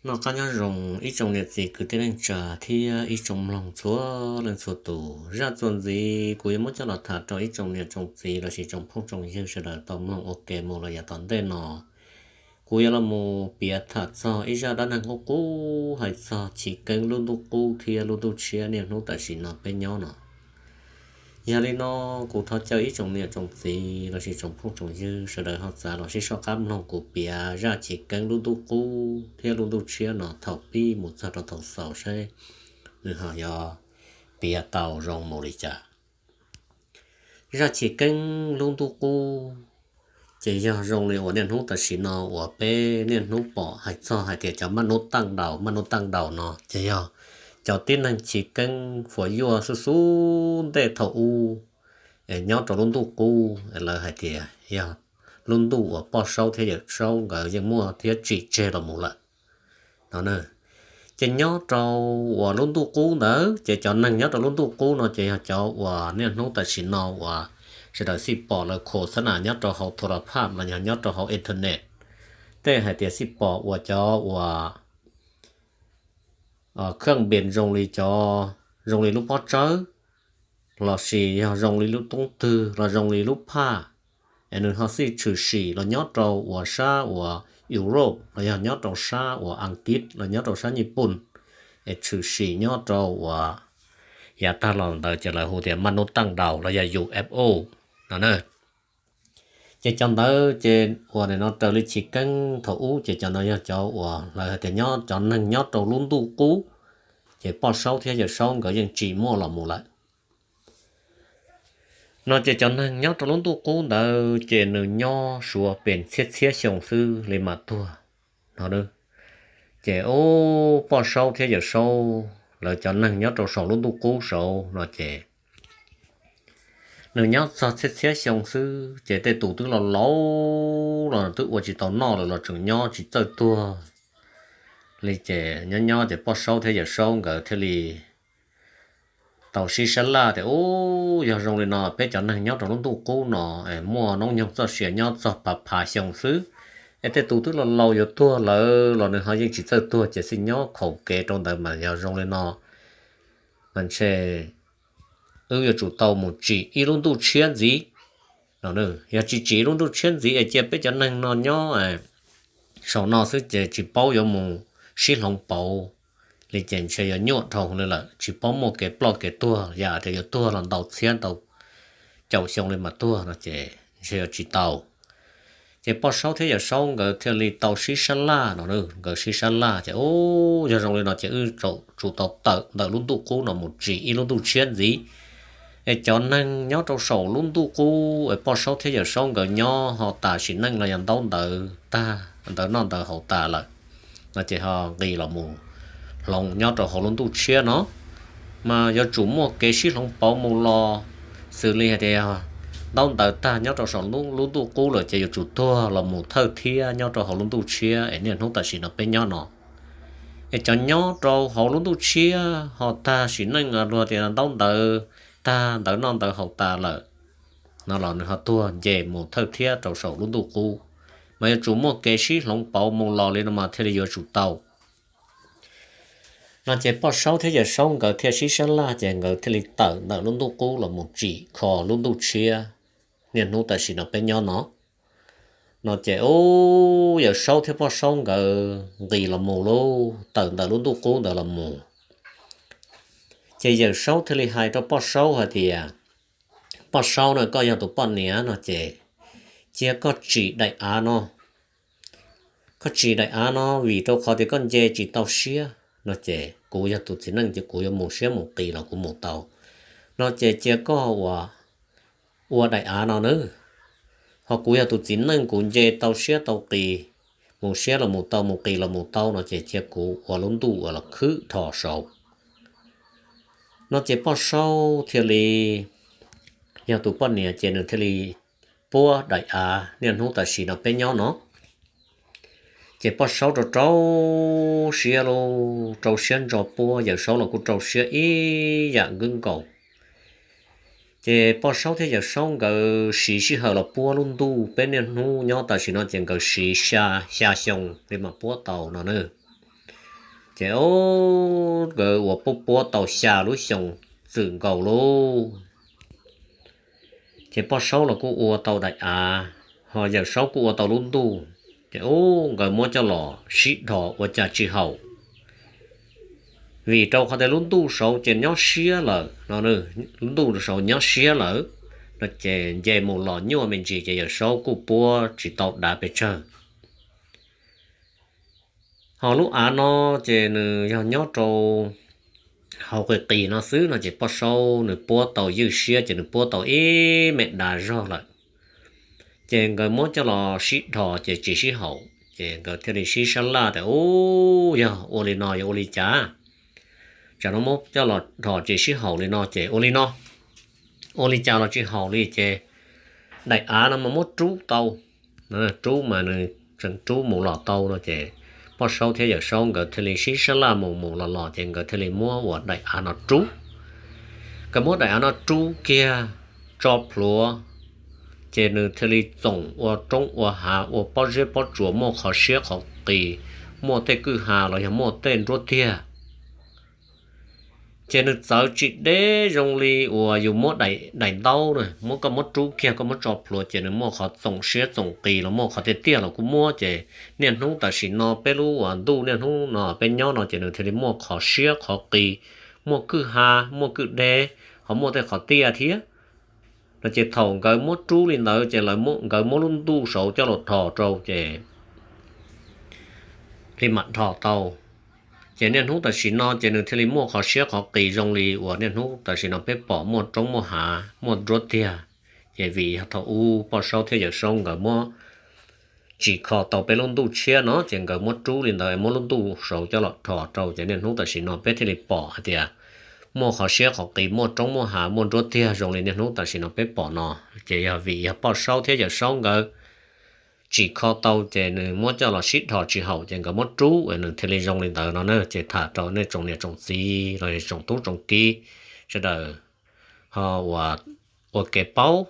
Noj qab nyob zoo ib tsoom niam txiv kwv tij neej tsa thiab ib tsoom mloog txhua leej txhua tus. Zaj txuas ntxiv kuv yuav muab coj los tham rau ib tsoom niam tsoom txiv lossis tsoom phooj tsoom ywg sawv daws tau mloog ua ke mus los yav tom ntej no. Kuv yuav los mus piav tham txog ib zaj dab neeg qub qub hais txog Chiv Keeb lub ntuj qub thiab lub ntuj tshiab niaj hnub tam sim no peb nyob no. Yog li no, kuv thov caw ib tsoom niam tsoom txiv lossis tsoom phooj tsoom ywg sawv daws ho txav los sib soj qab mloog kuv piav zaj Chiv Keeb lub ntuj qub thiab lub ntuj tshiab no thaum pib mus txog rau thaum xaus saib nws ho yuav piav tau zoo mus li cas. Zaj Chiv Keeb lub ntuj qub ces yog zoo li uas niaj hnub tam sim no uas peb niaj hnub pom hais txog hais tias cov maj nub taaj daus, maj nub taaj daus no ces yog cov tib neeg chiv keeb fuav yuaj xub xub ntej thaum ub, es nyob rau lub ntuj qub lawv hais tias yog lub ntuj uas Poj Saub thiab Yawm Saub nkawd yeej muaj thiab tsim tseg los mus lawm no. Ces nyob rau uas lub ntuj qub ntawd ces cov neeg nyob rau lub ntuj qub no ces yog cov uas niaj hnub tam sim no uas sawv daws xij pom lawv khos xab nas nyob rau hauv thu la phaj los yog nyob rau hauv internet, tej hais tias xij pom uas cov uas khaj npes zoo li cov, zoo li lub pob tsawb lossis yog zoo li lub toob twg los zoo li lub phaj, es nws ho xij tshwm sim los nyob rau uas sab uas Europe los yog nyob rau sab uas Askiv los nyob rau sab Nyij Pooj, es tshwm sim nyob rau uas yav tag los ntawd ces lawv hu tias maj nub taaj daus los yog U F O no. Ces cov ntawd ces uas nim no raws li chiv keeb thaum ub ces cov ntawd yog cov uas lawv hais tias nyob, cov neeg nyob rau lub ntuj qub, ces Poj Saub thiab Yawm Saub nkawd yeej tsim muaj los mus lawm no. Ces cov neeg nyob rau lub ntuj qub ntawd ces nws nyob suav pes txhiab txhiab xyoo xwb li mam tuag no. Ces ub, Poj Saub thiab Yawm Saub lawv cov neeg nyob rau saum lub ntuj qub saud no ces nws nyob txog txhiab txhiab xyoo xwb ces tej tus twb laus laus los twb ua tsis tau noj lawm los tseem nyob tsis txawj tuag li. Ces nyob nyob ces Poj Saub thiab Yawm Saub nkawd thiaj li tau sib sab laj tias, Ub, yog zoo li no peb cov neeg nyob rau lub ntuj qub no muaj noob nyoog txoj sia nyob txog phav phav xyoo xwb, es tej tus twb laus laus yuav tuag lawm los nws ho yeej tsis txawj tuag ces xij nyob khaum kev rau ntawd mas yog zoo li no mas ntshe wb yuav tsum tau mus tsim ib lub ntuj tshiab ntxiv. Yog tsis tsim ib lub ntuj tshiab ntxiv es cia peb cov neeg no nyob saum no xwb ces tsis paub yuav mus sib hloov pauv li ces ntshe yuav nyuaj dhau li lawm, tsis paub muaj kev ploj kev tuag, yam tias yuav tuag los ntau txhiab ntau caum xyoo li mas tuag no ces ntshe yuav tsis tau. Ces Poj Saub thiab Yawm Saub nkawd thiaj li tau sib sab laj no, nkawd sib sab laj ces, Ub, yog zoo li no ces wb tsum tau tawm ntawm lub ntuj qub no mus tsim ib lub ntuj tshiab ntxiv, es cov neeg nyob rau saum lub ntuj qub es Poj Saub thiab Yawm Saub nkawd nyob ho tas sim neej los yog ntaub ntawv tag, ntawv noj ntawv haus tas lawm no ces ho nqis los mus hloov nyob rau hauv lub ntuj tshiab no. Mas yuav tsum muaj kev sib hloov pauv mus los, xws li hais tias ntaub ntawv tag nyob rau saum lub ntuj qub lawm ces yuav tsum tuag los mus thawj thiab nyob rau hauv lub ntuj tshiab es niaj hnub tam sim no peb nyob no. Es cov nyob rau hauv lub ntuj tshiab ho tag sim neej luag tias ntaub ntawv tag, ntawv noj ntawv haus tas lawm no los nws ho tuag nce mus thawj thiab rau saum lub ntuj qub, mas yuav tsum muaj kev sib hloov pauv mus los li no mas thiaj li yuav tsum tau no ces Poj Saub thiab Yawm Saub nkawd thiaj sib sab laj ces nkawd thiaj li tawm ntawm lub ntuj qub los mus tsim kho lub ntuj tshiab niaj hnub tam sim no peb nyob no. No ces ub, Yawm Saub thiab Poj Saub nkawd nqis los mus lub, tawm ntawm lub ntuj qub ntawd los mus. Ces Yawm Saub thiaj li hais rau Poj Saub hais tias, Poj Saub na, koj yog tus poj niam no ces cia koj tsim daim av no, koj tsim daim av no vim rau qhov tias koj nce tsis tau siab no ces kuv yog tus txiv neej ces kuv yuav mus siab mus qis los kuv mus tau no ces cia koj ua daim av no nawb. Ho kuv yog tus txiv neej kuv nce tau siab tau qis, mus siab los mus tau mus qis los mus tau no ces cia kuv ua lub ntuj uas los khwb dhos saud no ces Poj Saub thiaj li, yog tus poj niam ces nws thiaj li puab daim av niaj hnub tam sim no peb nyob no. Ces Poj Saub rau rau siab lauj, rau siab ntso puab, Yawm Saub los kuj rau siab ib yam nkwb nkaus. Ces Poj Saub thiab Yawm Saub nkawd siv sij hawm los puab lub ntuj peb niaj hnub nyob tam sim no ces nkawd siv xya, xya xyoo li mam puab tau no na. Ces o, nkawd uas puab puab tau xya lub xyoo txwm nkaus lauj, ces Poj Saub los kuj ua tau daim av, ho Yawm Saub kuj ua tau lub ntuj. Ces o, nkawd muab coj los sib dhos ua cas tsis haum, vim rau qhov tias lub ntuj saud ces nyob siab lawm no, lub ntuj saud nyob siab lawm no ces nce mus los nyuaj me ntsis ces Yawm Saub kuj puab tsis tau dav pes tsawg. Ho lub av no ces nws yog nyob rau hauv qis qis no xwb no ces Poj Saub nws puab tau ywj siab ces nws puab tau ib me dav zog lawm. Ces nkawd muab coj los sib dhos ces tsis sib haum, ces nkawd thiaj li sib sab laj tias, Ub, yog ua li no yuav ua li cas? Tsam no muab coj los dhos tsis sib haum li no ces ua li no, ua li cas los tsis haum li ces daim av no mas muab rub tau. Rub mas nws tseem rub mus los tau no ces Poj Saub thiab Yawm Saub nkawd thiaj li sib sab laj mus mus los los ces nkawd thiaj li muab ua daim av no rub. Nkawd muab daim av no rub kiag tso plhuav, ces nws thiaj li txoom ua roob ua hav, ua pob zeb pob tsuas, muaj qhov siab qhov qis, muaj tej kwj ha los yog muaj tej nruab tiag. Ces nws txawv tsis deb zoo li uas yus muab daim ntaub na, muab koj muab rub kiag koj muab tso plhuav ces nws muaj qhov txoom siab txoom qis los muaj qhov tiaj tiaj los kuj muab. Ces niaj hnub tam sim no peb lub uas ntuj niaj hnub no peb nyob no ces nws thiaj li muaj qhov siab qhov qis, muaj kwj ha, muaj kwj deb, ho muaj tej qhov tiaj thiab no. Ces thaum nkawd muab rub li ntawd ces nkawd muab lub ntuj saud coj los dhos rau ces li mam dhos tau. Ces niaj hnub tam sim no ces nws thiaj li muaj qhov siab qhov qis zoo li uas niaj hnub tam sim no peb pom muaj roob muaj hav muaj nruab tiag. Ces vim yog thaum ub Poj Saub thiab Yawm Saub nkawd muab tsim kho tau peb lub ntuj tshiab no ces nkawd muab rub li ntawd es muab lub ntuj saud coj los dhos rau ces niaj hnub tam sim no peb thiaj li pom hais tias muaj qhov siab qhov qis, muaj roob muaj hav muaj nruab tiag zoo li niaj hnub tam sim no peb pom no. Ces yog vim yog Poj Saub thiab Yawm Saub nkawd tsim kho tau ces nws muab coj los sib dhos tsis haum ces nkawd muab rub nws thiaj li zoo li ntawd no na. Ces tham rau nej tsoom niam tsoom txiv los tsoom tub tsoom kiv sawv daws ho ua kev paub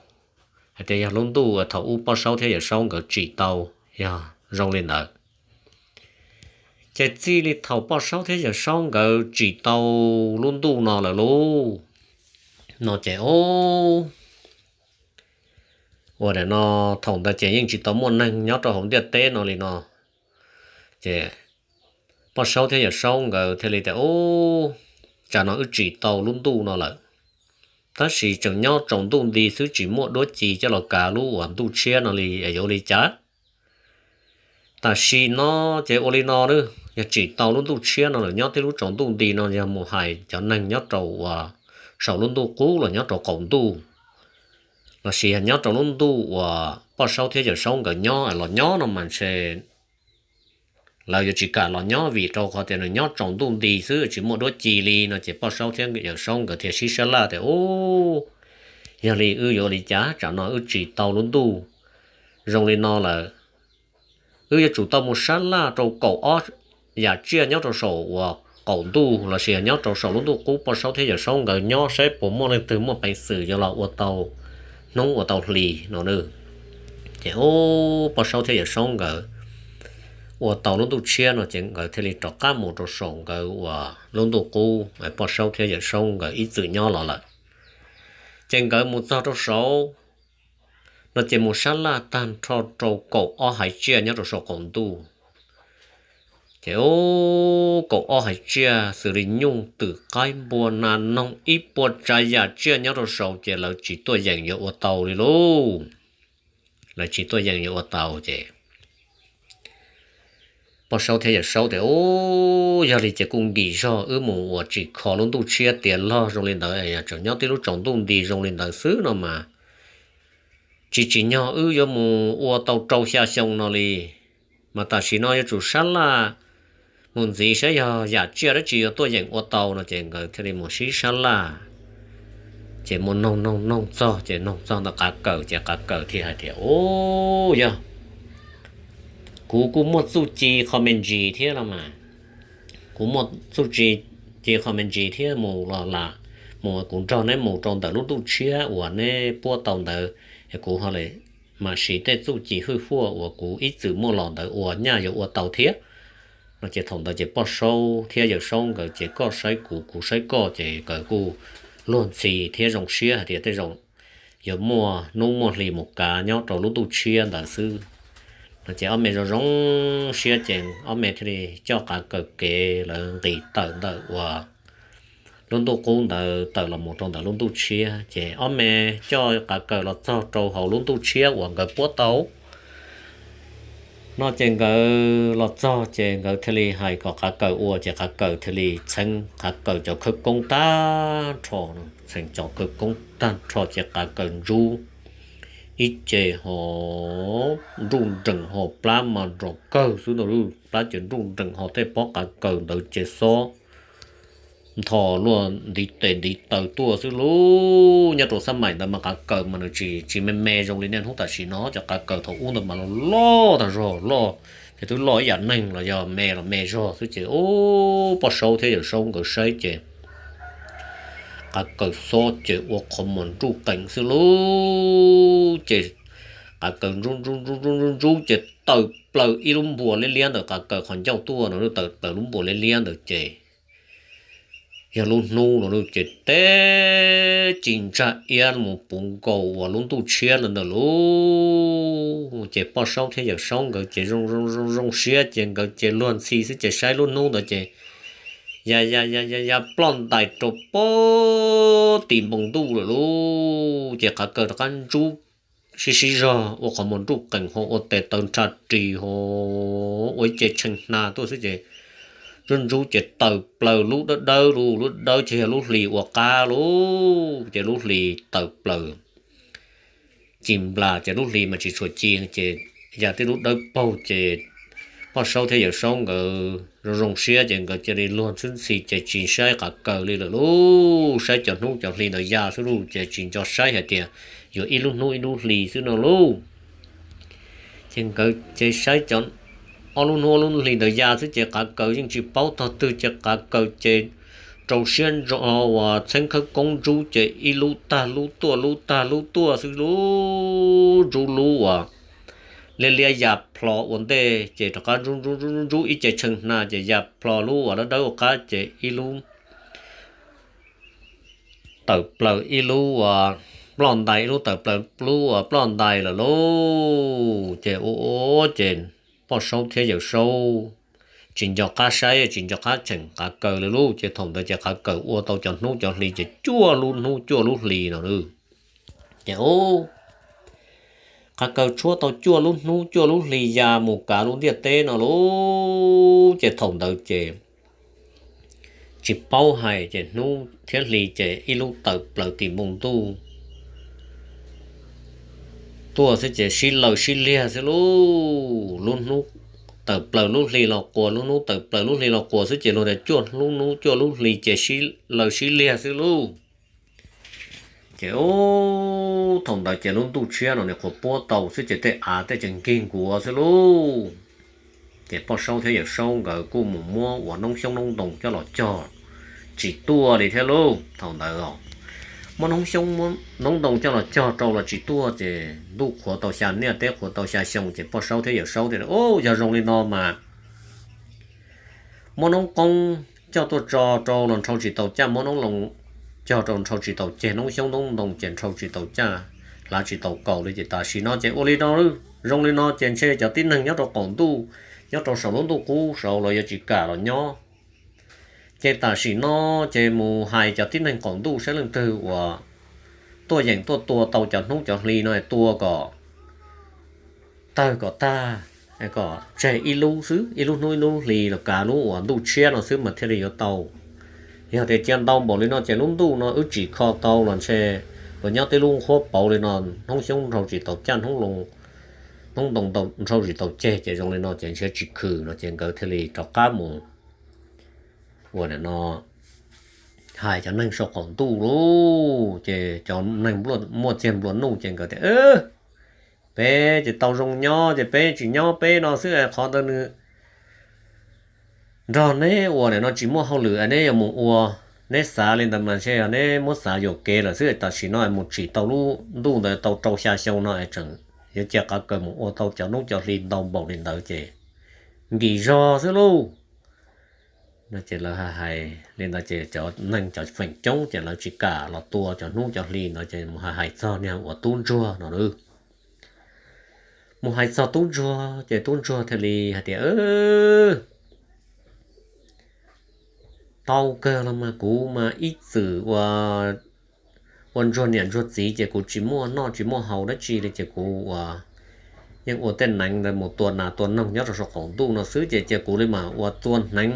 hais tias yog lub ntuj thaum ub Poj Saub thiab Yawm Saub nkawd tsim tau yog zoo li ntawd. Ces txij li thaum Poj Saub thiab Yawm Saub nkawd tsim tau lub ntuj no lawm lauj, no ces o, ua daim no thaum ntawd ces yeej tsis tau muaj neeg nyob rau hauv ntiaj teb no li no. Ces Poj Saub thiab Yawm Saub nkawd thiaj li tias, Ub, tsam no wb tsim tau lub ntuj no lawm, tab sis tseem nyob tsaus ntuj nti xwb tsis muaj duab ci coj los kav lub uas ntuj tshiab no li es yuav ua li cas? Tam sim no ces ua li no, yog tsim tau lub ntuj tshiab no lawm nyob tib lub tsaus ntuj nti no yog mus hais cov neeg nyob rau uas saum lub ntuj qub los nyob rau qaum ntuj lossis yog nyob rau lub ntuj uas Poj Saub thiab Yawm Saub nkawd nyob los nyob no mas ntshe lawv yuav tsis kam los nyob vim rau qhov tias nws nyob tsaus ntuj nti xwb tsis muaj duab ci li no ces Poj Saub thiab Yawm Saub nkawd thiaj sib sab laj tias, Ub, yog li wb yuav ua li cas? Tsam no wb tsim tau lub ntuj zoo li no lawm, wb yuav tsum tau mus sab laj rau kaum ob yam tsiaj nyob rau saum uas qaum ntuj lossis yog nyob rau saum lub ntuj qub Poj Saub thiab Yawm Saub nkawd nyob saib puas muaj leej twg muaj peev xwm yuav los ua tau hnub ua tau hli no. Ces ub, Poj Saub thiab Yawm Saub nkawd ua tau lub ntuj tshiab no ces nkawd thiaj li rov qab mus rau saum nkawd uas lub ntuj qub Poj Saub thiab Yawm Saub nkawd ib txwm nyob los lawm. Ces nkawd mus txog rau saud no ces mus sab laj tag nrho rau kaum ob haiv tsiaj nyob rau saum qaum ntuj. Ces ub, kaum ob haiv tsiaj xws li nyuj twm qaib npua nas noog ib puas tsav yam tsiaj nyob rau saud ces lawv tsis tuaj yeem yuav ua tau li lauj. Lawv tsis tuaj yeem yuav ua tau ces Poj Saub thiab Yawm Saub tias, Ub, yog li ces kuj nkim zog wb mus uas tsim kho lub ntuj tshiab tiav log zoo li ntawd es yog tseem nyob tib lub tsaus ntuj nti zoo li ntawd xwb no mas tsis tsim nyog wb yuav mus ua tau rau xya xyoo no li. Mas tam sim no yuav tsum sab laj mus ntxiv saib yog yam tsiaj dab tsi yuav tuaj yeem ua tau no ces nkawd thiaj li mus sib sab laj. Ces mus noog noog noog txog ces noog txog ntawm qav kawm ces qav kawm thiaj hais tias, Ub, yog kuv kuj muaj txuj ci qho me ntsis thiab los mas, kuv muaj txuj ci qho me ntsis thiab mus los lam mus kuv nrog neb mus rau ntawm lub ntuj tshiab uas neb puab tau ntawd es kuv ho mam siv tej txuj ci hwj huaj uas kuv ib txwm muaj los ntawd ua nyaj yuav ua tau thiab. No ces thaum ntawd ces Poj Saub thiab Yawm Saub nkawd ces koj saib kuv, kuv saib koj, ces nkawd kuj luag ntxhi thiab zoo siab hais tias tej zaum yuav muaj hnub muaj hli mus kav nyob rau lub ntuj tshiab ntawd xwb. No ces ob me zoo zoo siab ces ob me thiaj li coj Qav Kaws kev lawv nqis tawm ntawm uas lub ntuj qub ntawd tawm los mus rau ntawm lub ntuj tshiab, ces ob me coj Qav Kaws los txog rau hauv lub ntuj tshiab uas nkawd puab tau. No ces nkawd los txog ces nkawd thiaj li hais kom Qav Kaws ua, ces Qav Kaws thiaj li txheeb Qav Kaws cov khawv koob tag nrho, txheeb cov khawv koob tag nrho ces Qav Kaws ntsub ib ce ho nruj nreem ho plab mas nrov kawg xwb no, plab ces nruj nreem ho tej pob Qav Kaws ntawd ces xob ntho luaj ntiv tes ntiv taw tuaj xwb lub. Nyob rau xab maim ntawd mas Qav Kaws mas nws tsis tsis me me zoo li niaj hnub tam sim no, cov Qav Kaws thaum ub ntawd mas loj loj tag zog, loj ces twb loj ib yam neeg los yog me los me zog xwb ces ub, Poj Saub thiab Yawm Saub nkawd saib ces Qav Kaws xob ces ua qhov muag nruj qees xwb lub. Ces Qav Kaws ntsub ntsub ntsub ntsub ntsub ces tawm plaws ib lub npuas liab liab ntawm Qav Kaws qhov ncauj tuaj no, tawm plaws lub npuas liab liab ntawd ces yog lub hnub no ces teb ci ntsaj iab mus puv nkaus uas lub ntuj tshiab ntawd ntawm lub. Ces Poj Saub thiab Yawm Saub nkawd ces zoo zoo zoo siab ces nkawd ces luag ntxhi xwb ces saib lub hnub ntawd ces ya ya ya ya ya ploj ntais rau pem tim npoo ntuj lawm lub. Ces Qav Kaws rov qab ntsub sib sib zog ua qhov muag nruj qees ho ua tes taw nrha ris ho ua ib ce tshee hna tuaj xwb ces ntsub ntsub ces tawm plaws lub dawb dawb lub, lub dawb ces yog lub hli ua qab lub, ces lub hli tawm plaws ci nplas ces lub hli mas tsis tshua ci ces ya tib lub dawb paug ces Poj Saub thiab Yawm Saub nkawd zoo zoo siab ces nkawd cia li luag ntxhi ces tsis saib Qav Kaws li lawm lub, saib cov hnub cov hli ntawd ya xwb lub, ces tsis nco saib hais tias yuav ib lub hnub ib lub hli xwb no lub. Ces nkawd ces saib cov ob lub hnub ob lub hli ntawd ya xwb ces Qav Kaws yeej tsis paub tog twg ces Qav Kaws ces rau siab ntso uas txheeb khawb koob ntsub ces ib lub tag lub tuaj lub tag lub tuaj xwb lub, ntsub lub uas liab liab ya plho ua ntej ces rov qab ntsub ntsub ntsub ntsub ib ce tshee hna ces ya plho lub uas dawb dawb ua qab ces ib lub tawm plaws ib lub uas ploj ntais, ib lub tawm plaws lub uas ploj ntais lawm lub. Ces ua ua ces Poj Saub thiab Yawm Saub tsis nco qab saib tsis nco qab cheem Qav Kaws li lub, ces thaum ntawd ces Qav Kaws ua tau cov hnub cov hli ces cuaj lub hnub cuaj lub hli no lub. Ces ub, Qav Kaws tshuab tau cuaj lub hnub cuaj lub hli ya mus kav lub ntiaj teb no lub, ces thaum ntawd ces tsis paub hais ces hnub thiab hli ces ib lub tawm plaws tim npoo ntuj tuaj xwb ces sib law sib liag xwb lub, lub hnub tawm plaws lub hli los quas, lub hnub tawm plaws lub hli los quas xwb ces luag tias cuaj lub hnub cuaj lub hli ces sib law sib liag xwb lub. Ces ub, thaum ntawd ces lub ntuj tshiab no nws qhuav puab tau xwb ces tej av tej ces nkig nkuav xwb lub. Ces Poj Saub thiab Yawm Saub nkawd kuj mus muab uas noob xyoob noob ntoo coj los cog tsis tuaj li thiab lub. Thaum ntawd muab noob xyoob noob ntoo coj los cog rau los tsis tuaj ces ntuj qhuav tau xya, ntiaj teb qhuav tau xya xyoo ces Poj Saub thiab Yawm Saub tias, Ub, yog zoo li no mas muab noob qoob coj tuaj tso rau los nrhau tsis tau caj, muab noob loo cog rau nrhau tsis tau ceg, noob xyoob noob ntoo ces nrhau tsis tau caj, hlav tsis tau kaus li. Ces tam sim no ces ua li no, zoo li no ces ntshe cov tib neeg nyob rau qaum ntuj, nyob rau saum lub ntuj qub saud los yuav tsis kam los nyob. Ces tam sim no ces mus hais cov tib neeg qaum ntuj saib leej twg uas tuaj yeem tuaj tua tau cov hnub cov hli no tua kom tawg kom tag, kom tseg ib lub xwb, ib lub hnub ib lub hli los kav lub uas ntuj tshiab no xwb mas thiaj li yuav tau. Yog tias cia ntau npaum li no ces lub ntuj no wb tsim kho tau los ntshe luag nyob tib lub nqhuab pauv li no, hnub xyoob nrhau tsis tau caj, hnub ntoo nrhau tsis tau ceg, ces zoo li no ces ntshe tsis khwm no ces nkawd thiaj li rov qab mus ua no hais cov neeg saum qaum ntuj lauj. Ces cov neeg muaj txiag nplua nuj ces nkawd tias, Peb ces tau zoo nyob ces peb tsis nyob peb no xwb, qhov ntawd nws nrog neb ua no tsis muaj hauj lwm es neb yuav mus ua. Neb xav li ntawd mas ntshe yog neb muab xav yuam kev lawm xwb. Tam sim no mus tsim tau lub ntuj ntawd tau rau xya xyoo no es tseem yuav cia Qav Kaws mus ua tau cov hnub cov hli ntau npaum li ntawd ces nkim zog xwb lauj. No ces lawv hais li ntawd ces cov neeg cov feem coob ces lawv tsis kam los tua cov hnub cov hli ntawd ces mus hais hais txog niag uas tub ntsuag no lawm. Mus hais txog tub ntsuag ces tub ntsuag thiaj li hais tias, Tau kawg los mas kuv mas ib txwm ua, ua ntsuag niam ntsuag txiv ces kuv tsis muaj noj tsis muaj haus dab tsi li ces kuv ua, yeej ua tej neev ntawd mus tua nas tua noog nyob rau saum qaum ntuj no xwb ces cia kuv li mam ua txua hneev.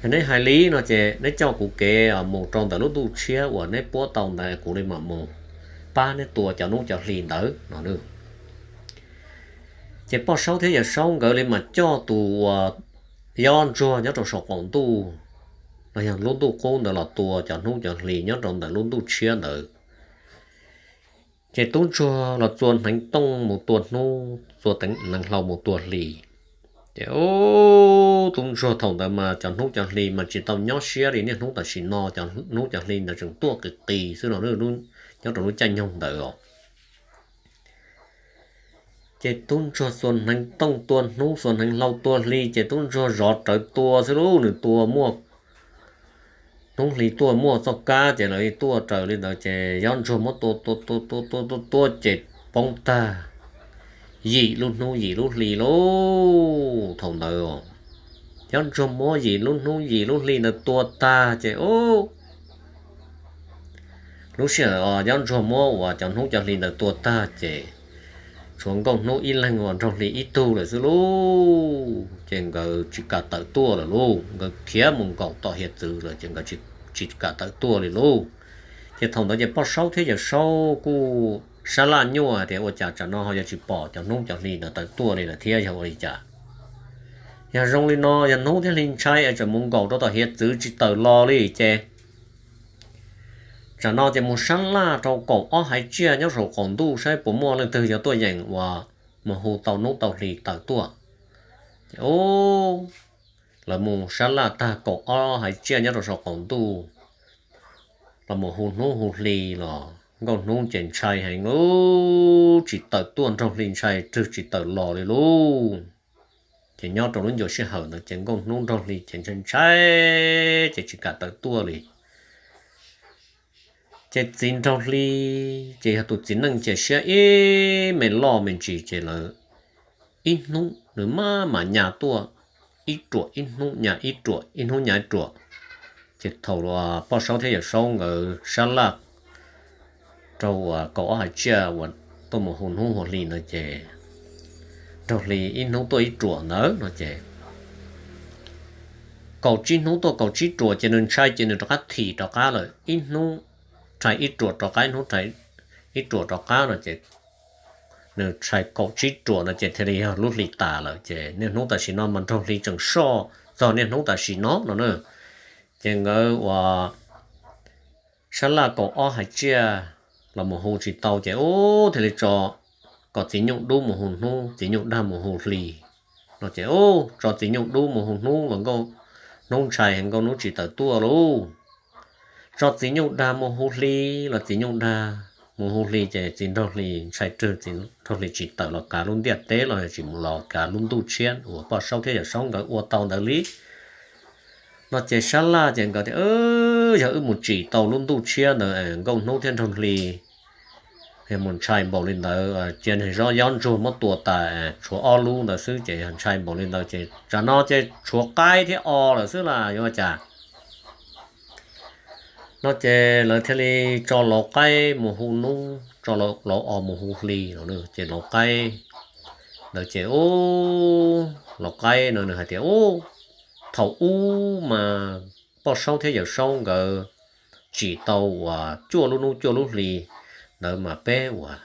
Yog neb hais li no ces neb coj kuv kev mus rau ntawm lub ntuj tshiab uas neb puab tau ntawd kuv li mam mus pab neb tua cov hnub cov hli ntawd no. Ces Poj Saub thiab Yawm Saub nkawd li mas coj tus uas yob ntsuag nyob rau saum qaum ntuj los yog lub ntuj qub ntawd los tua cov hnub cov hli nyob rau ntawm lub ntuj tshiab ntawd. Ces tub ntsuag los txua hneev tooj mus tua hnub, txua hneev hlau mus tua hli. Ces tub ntsuag thaum ntawd mas cov hnub cov hli mas tsis tau nyob siab li niaj hnub tam sim no, cov hnub cov hli ntawd tseem tuaj qis qis xwb no, nyob rau lub caij nyoog ntawd os. Ces tub ntsuag xuas hneev tooj tua hnub, xuas hneev hlau tua hli, ces tub ntsuag zov rawv tua xwb lauj. Nws tua muaj hnub hli tuaj muaj txoj kab ces lawv tuaj raws li ntawd ces yob ntsuag muab tua tua tua tua tua tua ces poob tag yim lub hnub yim lub hli lauj. Thaum ntawd yob ntsuag muab yim lub hnub yim lub hli ntawd tua tag ces lub sij hawm yob ntsuag muab uas cov hnub cov hli ntawd tua tag ces tshuav nkauj hnub ib leeg uas nraug hli ib tug lawm xwb lauj. Ces nkawd tsis kam tawm tuaj lawm lauj, nkawd khiav mus nkaum tom hiav txwv lawm ces nkawd tsis kam tawm tuaj li lauj. Ces thaum ntawd ces Poj Saub thiab Yawm Saub kuj sab laj nyuaj tias ua cas tsam no ho yuav tsis pom cov hnub cov hli ntawd tawm tuaj li lawm thiab yog ua li cas. Yog zoo li no yog hnub thiab hli ntshai es tseem mus nkaum rau tom hiav txwv tsis tawm los li ces tsam no ces mus sab laj rau kaum ob haiv tsiaj nyob saum qaum ntuj saib puas muaj leej twg yuav tuaj yeem uas mus hu tau hnub tau hli tawm tuaj. Ces lawv mus sab laj tag kaum ob haiv tsiaj nyob rau saum qaum ntuj los mus hu hnub hu hli los nkauj hnub ces ntshai heev lauj, tsis tawm tuaj, nraug hli ntshai rwg tsis tawm los li lauj. Ces nyob rau lub ncua sij hawm ntawd ces nkauj hnub nraug hli ces ntshai ntshai ces tsis kam tawm tuaj li. Ces txiv nraug hli ces yog tus txiv neej ces siab ib me loj me ntsis ces lawv ib hnub nws maj mam nyas tuaj ib ruam ib hnub nyas ib ruam ib hnub nyas ib ruam. Ces thaum Poj Saub thiab Yawm Saub nkawd sab laj rau uas kaum ob haiv tsiaj uas tuaj mus hu hnub hu hli ntawd ces nraug hli ib hnub tuaj ib ruam ntawd no ces kaum tsib hnub tuaj kaum tsib ruam ces nws ntshai ces nws rov qab thim rov qab lawm, ib hnub rhais ib ruam rov qab, ib hnub rhais ib ruam rov qab no ces nws tshais kaum tsib ruam no ces thiaj li yog lub hli tas lawm ces niaj hnub tam sim no mas nraug hli tseem soj txog niaj hnub tam sim no no na. Ces nkawd uas sab laj kaum ob haiv tsiaj los mus hu tsis tau ces ub thiaj li tso kom txiv nyuj dub mus hu hnub, txiv nyuj dag mus hu hli no ces ub tso txiv nyuj dub mus hu hnub los nkauj hnub ntshai heev nkauj hnub tsis tawm tuaj lauj. Tso txiv nyuj dag mus hu hli los txiv nyuj dag mus hu hli ces txiv nraug hli ntshai rwg, txiv nraug hli tsis tawm los kav lub ntiaj teb los yog tsis mus los kav lub ntuj tshiab uas Poj Saub thiab Yawm Saub nkawd ua tau ntawd li. No ces sab laj ces nkawd tias yog wb mus tsim tau lub ntuj tshiab ntawd nkauj hnub thiab nraug hli yog mus ntshai npaum li ntawd, cia niag yob ntsuag muab tua tas tshuav ob lub ntawd xwb ces yog ntshai npaum li ntawd ces tsam no ces tshuav qaib thiab os lawm xwb las yuav ua cas. No ces lawv thiaj li tso laus qaib mus hu hnub, tso laus os mus hu hli no ces laus qaib ntawd ces ub, laus qaib no nws hais tias ub, thaum ub mas Poj Saub thiab Yawm Saub nkawd tsim tau uas cuaj lub hnub cuaj lub hli ntawd mas peb uas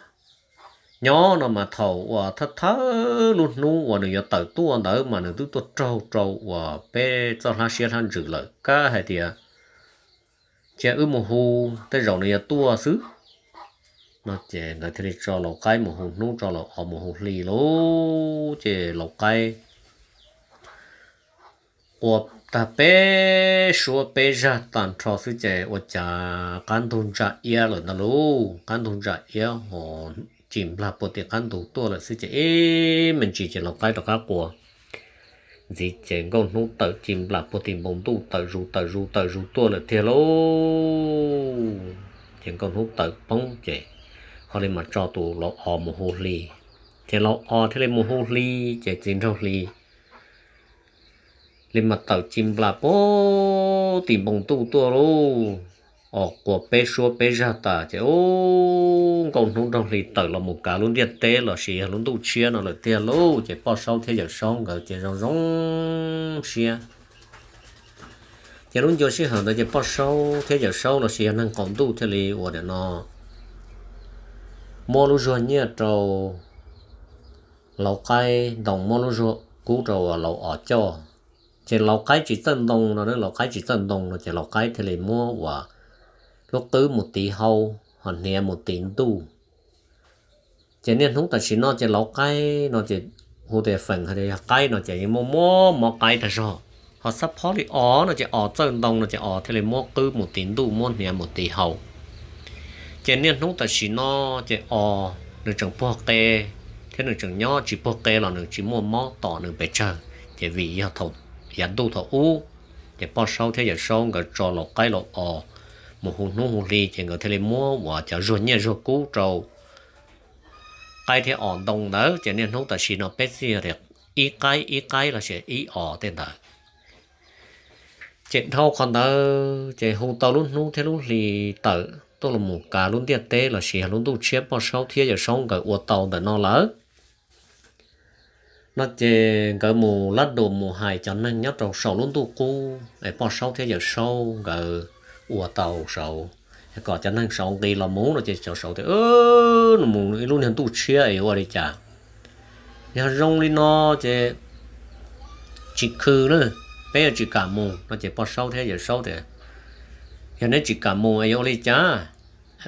nyob no mas thaum uas thawj thawj lub hnub uas nws yuav tawm tuaj ntawd mas nws twb tuaj raug rau uas peb txoj hlab siab hlab ntsws lawm, kab hais tias cia wb mus hu, tej zaum nws yuav tuaj xwb. No ces nkawd thiaj li tso laus qaib mus hu hnub, tso laus os mus hu hli lauj. Ces laus qaib ua tag peb suab peb zag tag nrho xwb ces ua cas qab ntug ntsa iab lawm ntag lauj, qab ntug ntsa iab ho cim nplag puag tim qab ntug tuaj lawm xwb ces ib me ntsis ces laus qaib rov qab qua. ntxiv ces Nkauj Hnub tawm ci nplas puag tim npoo ntuj tawm zus tawm zus tawm zus tuaj lawm tiag lauj. Ces Nkauj Hnub tawm poob ces ho li mas tso tus laus os mus hu hli. Ces laus os thiaj li mus hu hli, ces txiv nraug hli li mas tawm ci nplas puag tim npoo ntuj tuaj lauj. Os quas peb suab peb zag tas ces ub, Nkauj Hnub nraug hli tawm los mus kav lub ntiaj teb los sis yog lub ntuj tshiab no lawm tiag lauj. Ces Poj Saub thiab Yawm Saub nkawd ces zoo zoo siab. Ces lub ncua sij hawm ntawd ces Poj Saub thiab Yawm Saub los sis yog neeg qaum ntuj thiaj li ua nim no muab lub zuag nyiaj rau laus qaib ntoo, muab lub zuag kub rau laus os coj. Ces laus qaib tsis txawj ntoo no, laus qaib tsis txawj ntoo no ces laus qaib thiaj li muab uas lub qwb mus tiv hau, ho hniav mus tiv ntuj. Ces niaj hnub tam sim no ces laus qaib no ces hu tias feem hais tias yog qaib no ces yeej muaj muab mov qaib tag zog. Ho xab phob li os no ces os txawj ntoo no ces os thiaj li muab qwb mus tiv ntuj muab hniav mus tiv hau. Ces niaj hnub tam sim no ces os nws tseem puag qe thiab nws tseem nyob, tsis puag qe los nws tsis muaj mob tom nws pes tsawg. Ces vim yog thaum yav ntuj thaum ub ces Poj Saub thiab Yawm Saub nkawd tso laus qaib laus os mus hu hnub hu hli ces nkawd thiaj li muab uas cov zuag nyiaj zuag kub rau qaib thiab os ntoo ntawd. Ces niaj hnub tam sim no peb txij yog tias ib qaib ib qaib los sis ib os tej ntawd. Ces dhau qhov ntawd ces hu tau lub hnub thiab lub hli tawm tuaj los mus kav lub ntiaj teb los sis yog lub ntuj tshiab Poj Saub thiab Yawm Saub nkawd ua tau ntawm no lawm no ces nkawd mus lab dum mus hais cov neeg nyob rau saum lub ntuj qub es Poj Saub thiab Yawm Saub nkawd ua tau saud, kom cov neeg saud nqis los mus no ces cov saud tias, Nws mus ib lub niag ntuj tshiab es yuav ua li cas? Yog zoo li no ces tsis khw na, peb yuav tsis kam mus no ces Poj Saub thiab Yawm Saub tias, Yog neb tsis kam mus es yuav ua li cas?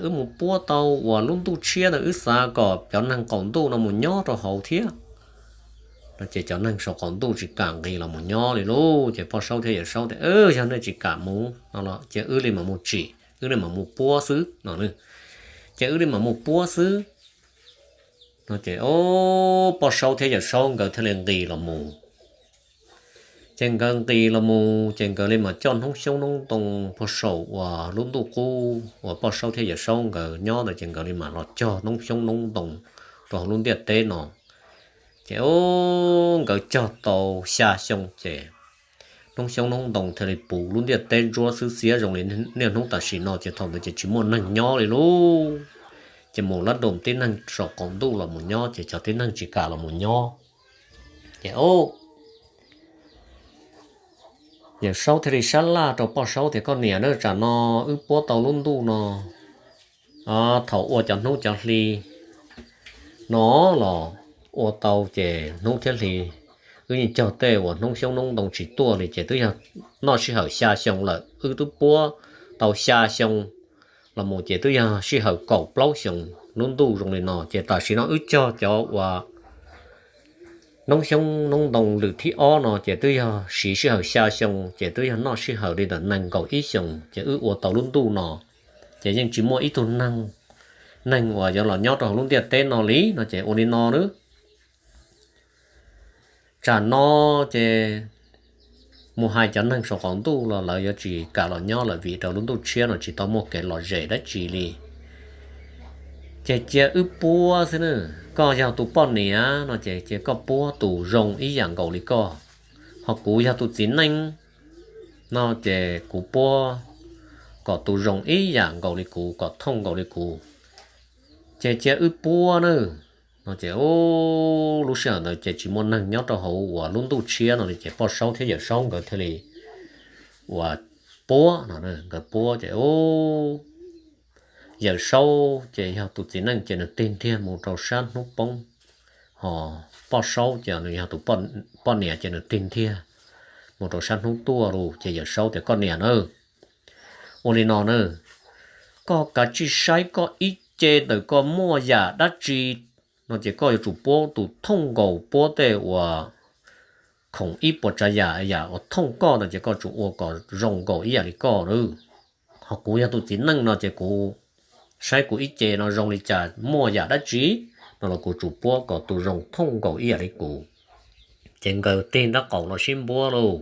Wb mus puab tau uas lub ntuj tshiab ntawd wb xav kom cov neeg qaum ntuj no mus nyob rau hauv thiab no ces cov neeg saum qaum ntuj tsis kam nqis los mus nyob li lauj. Ces Poj Saub thiab Yawm Saub tias, Yog nej tsis kam mus no los cia wb li mam mus tsim, wb li mam mus puab xwb no. Ces wb li mam mus puab xwb no ces Poj Saub thiab Yawm Saub nkawd thiaj li nqis los mus. Ces nkawd nqis los mus ces nkawd li mam coj noob xyoob noob ntoo puag saum uas lub ntuj qub uas Poj Saub thiab Yawm Saub nkawd nyob ntawd ces nkawd li mam los cog noob xyoob noob ntoo rau hauv lub ntiaj teb no. Ces nkawd cog tau xya xyoo ces noob xyoob noob ntoo thiaj li puv lub ntiaj teb ntsuab xwb xiab zoo li niaj hnub tam sim no ces thaum ntawd ces tsis muaj neeg nyob li lauj. Ces mus lab dum tib neeg saum qaum ntuj los mus nyob ces cov tib neeg tsis kam los mus nyob. Ces Yawm Saub thiaj li sab laj rau Poj Saub tias, Koj niam na, tsam no wb puab tau lub ntuj no, thaum ua cov hnub cov hli no los ua tau ces hnub thiab hli wb yeej cog tej uas noob xyoob noob ntoo tsis tuaj li ces twb yog noj sij hawm xya xyoo lawm. Wb twb puab tau xya xyoo los mus ces twb yog sij hawm kaum plaub xyoo. Lub ntuj zoo li no ces tam sim no wb cog cov uas noob xyoob noob ntoo lwm thib ob no ces twb yog siv sij hawm xya xyoo ces twb yog noj sij hawm li ntawm nees nkaum ib xyoos ces wb ua tau lub ntuj no ces yeej tsis muaj ib tug neeg, neeg uas yuav los nyob rau hauv lub ntiaj teb no li no ces ua li no nawb. Tsam no ces mus hais cov neeg saum qaum ntuj los lawv yuav tsis kam los nyob lawm vim rau lub ntuj tshiab no tsis tau muaj kev lom zem dab tsi li. Ces cia wb puab xwb na, koj yog tus poj niam no ces cia koj puab tus zoo ib yam nkaus li koj, ho kuv yog tus txiv neej no ces kuv puab kom tus zoo ib yam nkaus li kuv, kom thooj nkaus li kuv. Ces cia wb puab na no ces lub sij hawm ntawd ces tsis muaj neeg nyob rau hauv uas lub ntuj tshiab no li ces Poj Saub thiab Yawm Saub nkawd thiaj li uas puab no, nkawd puab ces Yawm Saub ces yog tus txiv neej ces nws tig ntiag mus rau sab hnub poob, ho Poj Saub ces nws yog tus poj niam ces nws tig ntiag mus rau sab hnub tuaj lawm ces Yawm Saub tias, Koj niam na, ua li no na, koj kav tsij saib koj ib ce ntawm koj muaj yam dab tsi no ces koj yuav tsum puab tus thooj nkaus, puab tej uas khoom ib puas tsav yam, yam uas thooj koj no ces koj tsum ua kom zoo nkaus ib yam li koj na. Ho kuv yog tus txiv neej no ces kuv saib kuv ib ce no zoo li cas, muaj yam dab tsi no los kuv tsum puab kom tus zoo thooj nkaus ib yam li kuv. Ces nkawd tig nraub qaum los sib npuab lauj.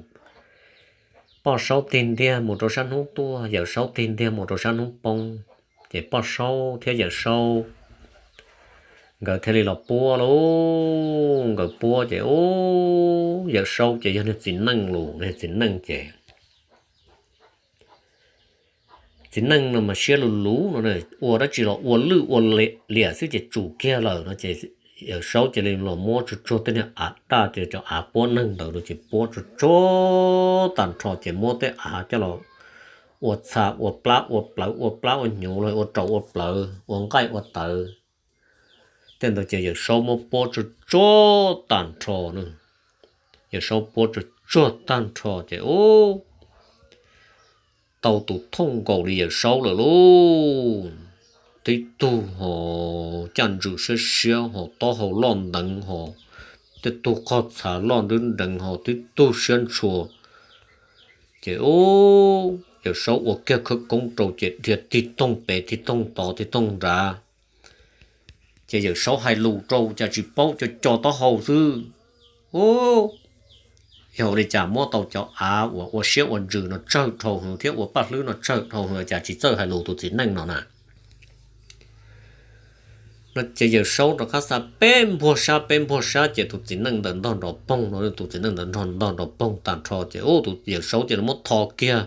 Poj Saub tig ntiag mus rau sab hnub tuaj, Yawm Saub tig ntiag mus rau sab hnub poob. Ces Poj Saub thiab Yawm Saub nkawd thiaj li los puab lauj. Nkawd puab ces ub, Yawm Saub ces yog niag txiv neej lauj, niag txiv neej ces txiv neej no mas siab luv luv no, ua dab tsi los ua lwj ua liam xwb ces tsum kiag lawm no ces Yawm Saub cia li los muab tsuag tsuag tej niag av daj, ces cov av puab neeg ntawd no ces puab tsuag tsuag tag nrho ces muab tej av coj los ua txha ua plab ua plawv, ua plab ua hnyuv los ua raus ua plawv, ua nqaij ua tawv. Tej ntawd ces Yawm Saub muab puab tsuag tsuag tag nrho na. Yawm Saub puab tsuag tsuag tag nrho ces ub, tau tus thooj nkaus li Yawm Saub lawm lauj. Tib tug ho caj ntswg siab siab ho taub hau loj nteev ho, tej tug qhov txha loj nrwb nreev ho, tib tug siab ntshua. Ces ub, Yawm Saub ua kiag khawb koob rau ces dhia tig toog pem tig toog tod tig toog nrad. Ces Yawm Saub hais lus rau cas tsis paub, co co taub hau xwb. Ub, yog li cas muab tau cov av uas ua siab ua ntsws no tsawg dhau heev thiab ua paj hlwb no tsawg dhau heev cas tsis txawj hais lus tus txiv neej no na. No ces Yawm Saub rov qab xa peb npuag sab peb npuag sab ces tus txiv neej ntawd ntog nrov poog no, tus txiv neej ntawd ntog nrov poog tag nrho ces ub, tus Yawm Saub ces muab tho kiag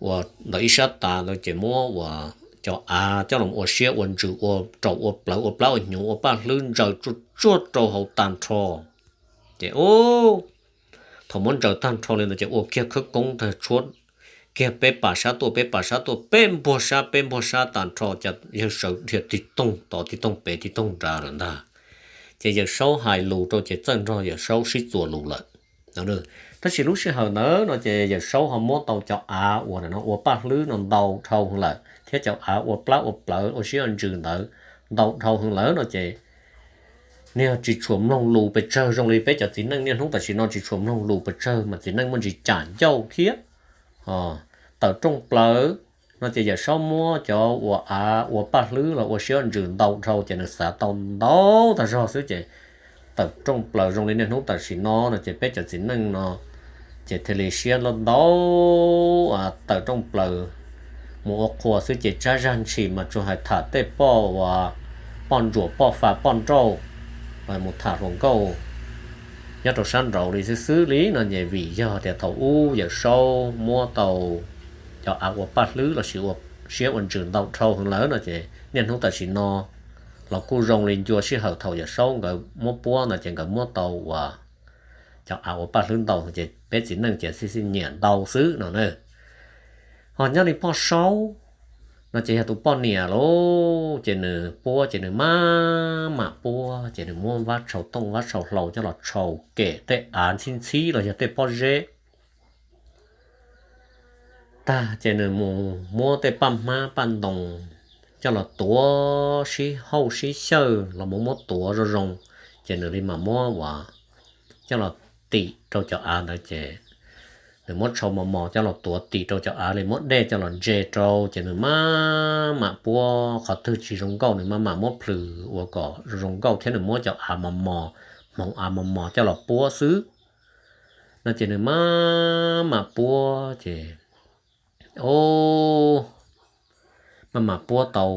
uas ntawm ib sab tav ntawd ces muab uas cov av coj los ua siab ua ntsws ua raus ua plawv ua plab ua hnyuv ua paj hlwb ntsaws tsuag tsuag rau hauv tag nrho. Ces ub, thaum muab ntsaws tag nrho li ntawd ces ua kiag khawb koob tag tshuab kiag peb pas sab tuaj peb pas sab tuaj peb npuag sab peb npuag sab tag nrho ces Yawm Saub dhia tig toog tod tig toog pem tig toog nrad lawm ntag. Ces Yawm Saub hais lus rau ces txawj nrog Yawm Saub sib txuas lus lawm. Tab sis lub sij hawm ntawd no ces Yawm Saub ho muab tau cov av uas no ua paj hlwb no ntau dhau heev lawm thiab cov av ua plab ua plawv ua siab ua ntsws ntawd ntau dhau heev lawm no ces niag tsis tshua mloog lus pes tsawg zoo li peb cov txiv neej niaj hnub tam sim no tsis tshua mloog lus pes tsawg mas txiv neej muaj ntsis cam ncauj thiab tawm rooj plaws no ces Yawm Saub muab cov uas av ua paj hlwb los ua siab ua ntsws ntau dhau ces nws xav tau ntau tag zog xwb ces tawm rooj plaws zoo li niaj hnub tam sim no no ces peb cov txiv neej no ces thiaj li siab loj ntau tawm rooj plaws mus ua qhua xwb ces tsab zag ntshis mas tsuas hais tham tej poj uas poj ntsuam poj fa poj nrauj los mus tham hluas nkauj nyob rau sab nraud li xwb xwb li no ces vim yog tias thaum ub Yawm Saub muab tau cov av ua paj hlwb los sis ua siab ua ntsws ntau dhau heev lawm no ces niaj hnub tam sim no los kuj zoo li ncua sij hawm thaum Yawm Saub nkawd muab puab ntawd ces nkawd muab tau uas cov av ua paj hlwb ntau ces peb txiv neej ces xij xij nyiam ntau xwb no na. Ho nyob li Poj Saub no ces yog tus poj niam lauj, ces nws puab ces nws maj mam puab ces nws muab vab tshau tooj vab tshau hlau coj los tshau kem tej av ntxhib ntxhib los yog tej pob zeb tag ces nws mus muab tej paj hmab paj ntoos coj los tuav sib hauj sib xyawj los mus muab tuav zoo zoo ces nws li mam muab uas coj los tim rau cov av ntawd ces nws muab tshau mos mos coj los tuav tim rau cov av li muab dej coj los ntse rau ces nws maj mam puab qhov twg tsis zoo nkauj nws maj mam muab plhws ua kom zoo zoo nkauj thiab nws muab cov av mos mos, hmoov av mos mos coj los puab xwb no ces nws maj mam puab ces o maj mam puab tau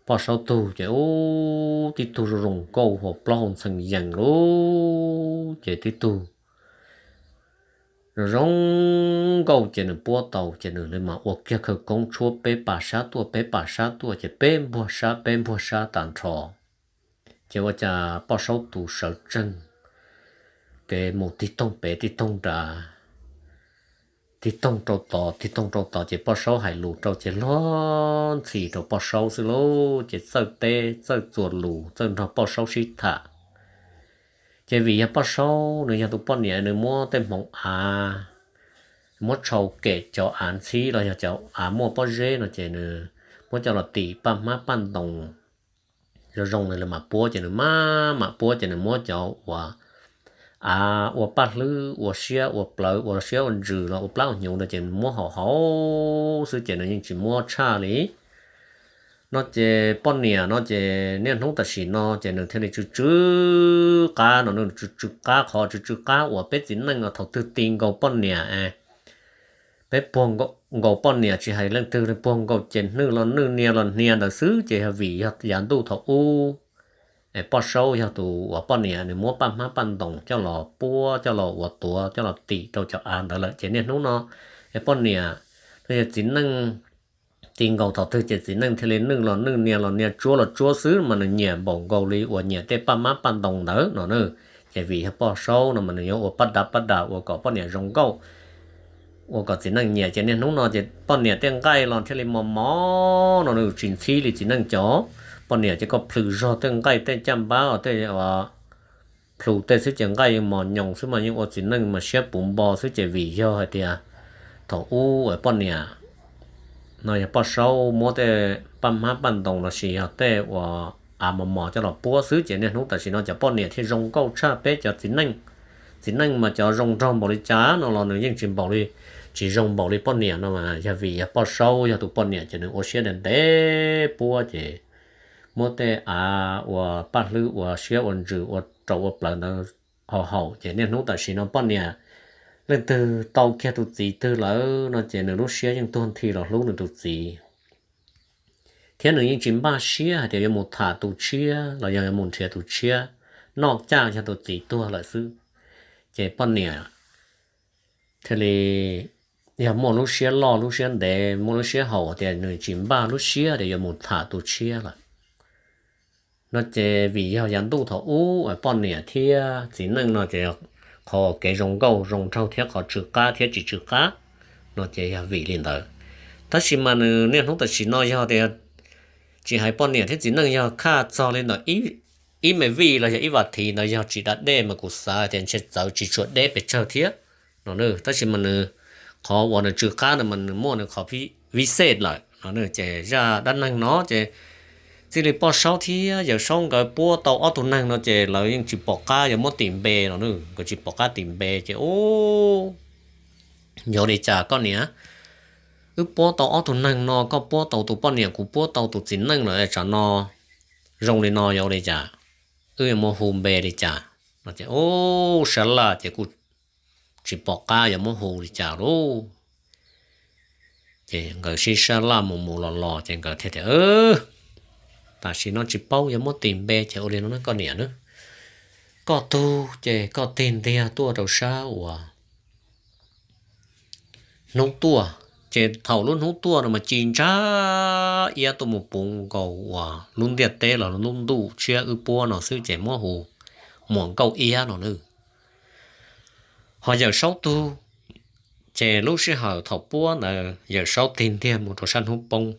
Poj Saub tug ces ub tib tug zoo zoo nkauj hua plaub hau ntxhee yees lauj ces tib tug zoo zoo nkauj ces nws puab tau ces nws li mas ua kiag khawv koob tshuab peb pas sab tuaj peb pas sab tuaj ces peb npuag sab peb npuag sab tag nrho. Ces ua cas Poj Saub tus sawv tsees kev mus tig toog pem tig toog nrad, tig toog rau tod tig toog rau tod ces Poj Saub hais lus rau ces luag ntxhi rau Poj Saub xwb lauj. Ces txawj teb txawj txuas lus txawj nrog Poj Saub sib tham. Ces vim yog Poj Saub nws yog tus poj niam nws muab tej hmoov av, muab tshau kem cov av ntxhib los yog cov av muaj pob zeb no ces nws muab coj los tim paj hmab paj ntoos zoo zoo nws li mam puab ces nws maj mam puab ces nws muab cov uas av ua paj hlwb ua siab ua plawv ua siab ua ntsws los ua plab ua hnyuv no ces muab haum haum xwb ces nws yeej tsis muab tshaj li. No ces poj niam no ces niaj hnub tam sim no ces nws thiaj li tsw tsw qab no, nws tsw tsw qab qhov tsw tsw qab uas peb txiv neej thaum twg ti nkaus poj niam, peb puag nkaus poj niam tsis hais leej twg li, puag nkaus ces nwj los nwj, nias los nias ntawd xwb ces yog vim yog yav ntuj thaum ub es Poj Saub yog tus uas poj niam nws muab paj hmab paj ntoos coj los puab, coj los ua tuav, coj los tim rau cov av ntawd lawm ces niaj hnub no es poj niam no yog txiv neej ti nkaus thaum twg ces txiv neej thiaj li nwj los nwj, nias los nias, tsuab los tsuab xwb mas nws nyiam npaum nkaus li uas nyiam tej paj hmab paj ntoos ntawd no na. Ces vim yog Poj Saub no mas nws yuav ua pab dav pab dav ua kom poj niam zoo nkauj, ua kom txiv neej nyiam ces niaj hnub no ces poj niam tej nqaij los thiaj li mos mos no nws tsis ntxhib li txiv neej cov. Poj niam ces koj plhws zog tej nqaij tej caj npab tej plhws tej xwb ces nqaij yeej mos nyoos xwb mas yeej ua txiv neej mas siab puv npo xwb ces vim yog hais tias thaum ub poj niam no yog Poj Saub muab tej paj hmab paj ntoos lossis yog tej uas av mos mos coj los puab xwb ces niaj hnub tam sim no cov poj niam thiaj zoo nkauj tshaj peb cov txiv neej. Txiv neej mas cov zoo nraug npaum li cas no los nws yeej tsis npaum li, tsis zoo npaum li poj niam no mas yog vim yog Poj Saub yog tus poj niam ces nws ua siab ntev ntev puab ces muab tej av uas paj hlwb ua siab ua ntsws ua rau ua plaws ntawd haus haus ces niaj hnub tam sim no poj niam leej twg tau kiag tus txiv twg lawm no ces nws lub siab yeej tuag nthi los hlub nws tus txiv. Thiab nws yeej tsis npaj siab hais tias yuav mus tham tus tshiab los yog yuav mus nrhiav tus tshiab, noj caj yog tus txiv tuag lawm xwb. Ces poj niam thiaj li yog muaj lub siab loj lub siab ntev muaj lub siab haum tias nws tsis npaj lub siab tias yuav mus tham tus tshiab lawm. No ces vim yog yav ntuj thaum ub poj niam thiab txiv neej no ces qhov kev zoo nkauj zoo nraug thiab qhov tsw qab thiab tsis tsw qab no ces yog vim li ntawd. Tab sis mas nws niaj hnub tam sim no yog tias tsis hais poj niam thiab txiv neej yog khaj txog li ntawm ib me vij los yog ib vas thiv ntawd yog tsis da dej mas kuv xav tias ntshe txawv tsis tshua deb pes tsawg thiab no. Tab sis mas nws qhov uas nws tsw qab ntawd mas nws muaj nws qhov vij xej lawm no. Ces zaj dab neeg no ces txij li Poj Saub thiab Yawm Saub nkawd puab tau ob tug neeg no ces lawv yeej tsis pom qab yuav muab tis npe no, nkawd tsis pom qab tis npe ces ub, yuav li cas koj niam, wb puab tau ob tug neeg no, koj puab tau tus poj niam kuv puab tau tus txiv neej lawm tsam no zoo li no yuav li cas, wb yuav muab hu npe li cas no ces ub, sab laj ces kuj tsis pom qab yuav muab hu li cas lauj. Ces nkawd sib sab laj mus mus los los ces nkawd thiaj tias tam sim no tsis paub yuav muab tis npe ces ua li no na koj niam na, koj tug ces koj tig ntiag tuaj rau sab uas hnub tuaj. Ces thaum lub hnub tuaj no mas ci ntsab iab tuaj mus puv nkaus uas lub ntiaj teb los lub ntuj tshiab wb puab no xwb ces muab hu Muam Nkauj Iab no na. Ho Yawm Saub tug, ces lub sij hawm thaum puab ntawd Yawm Saub tig ntiag mus rau sab hnub poob.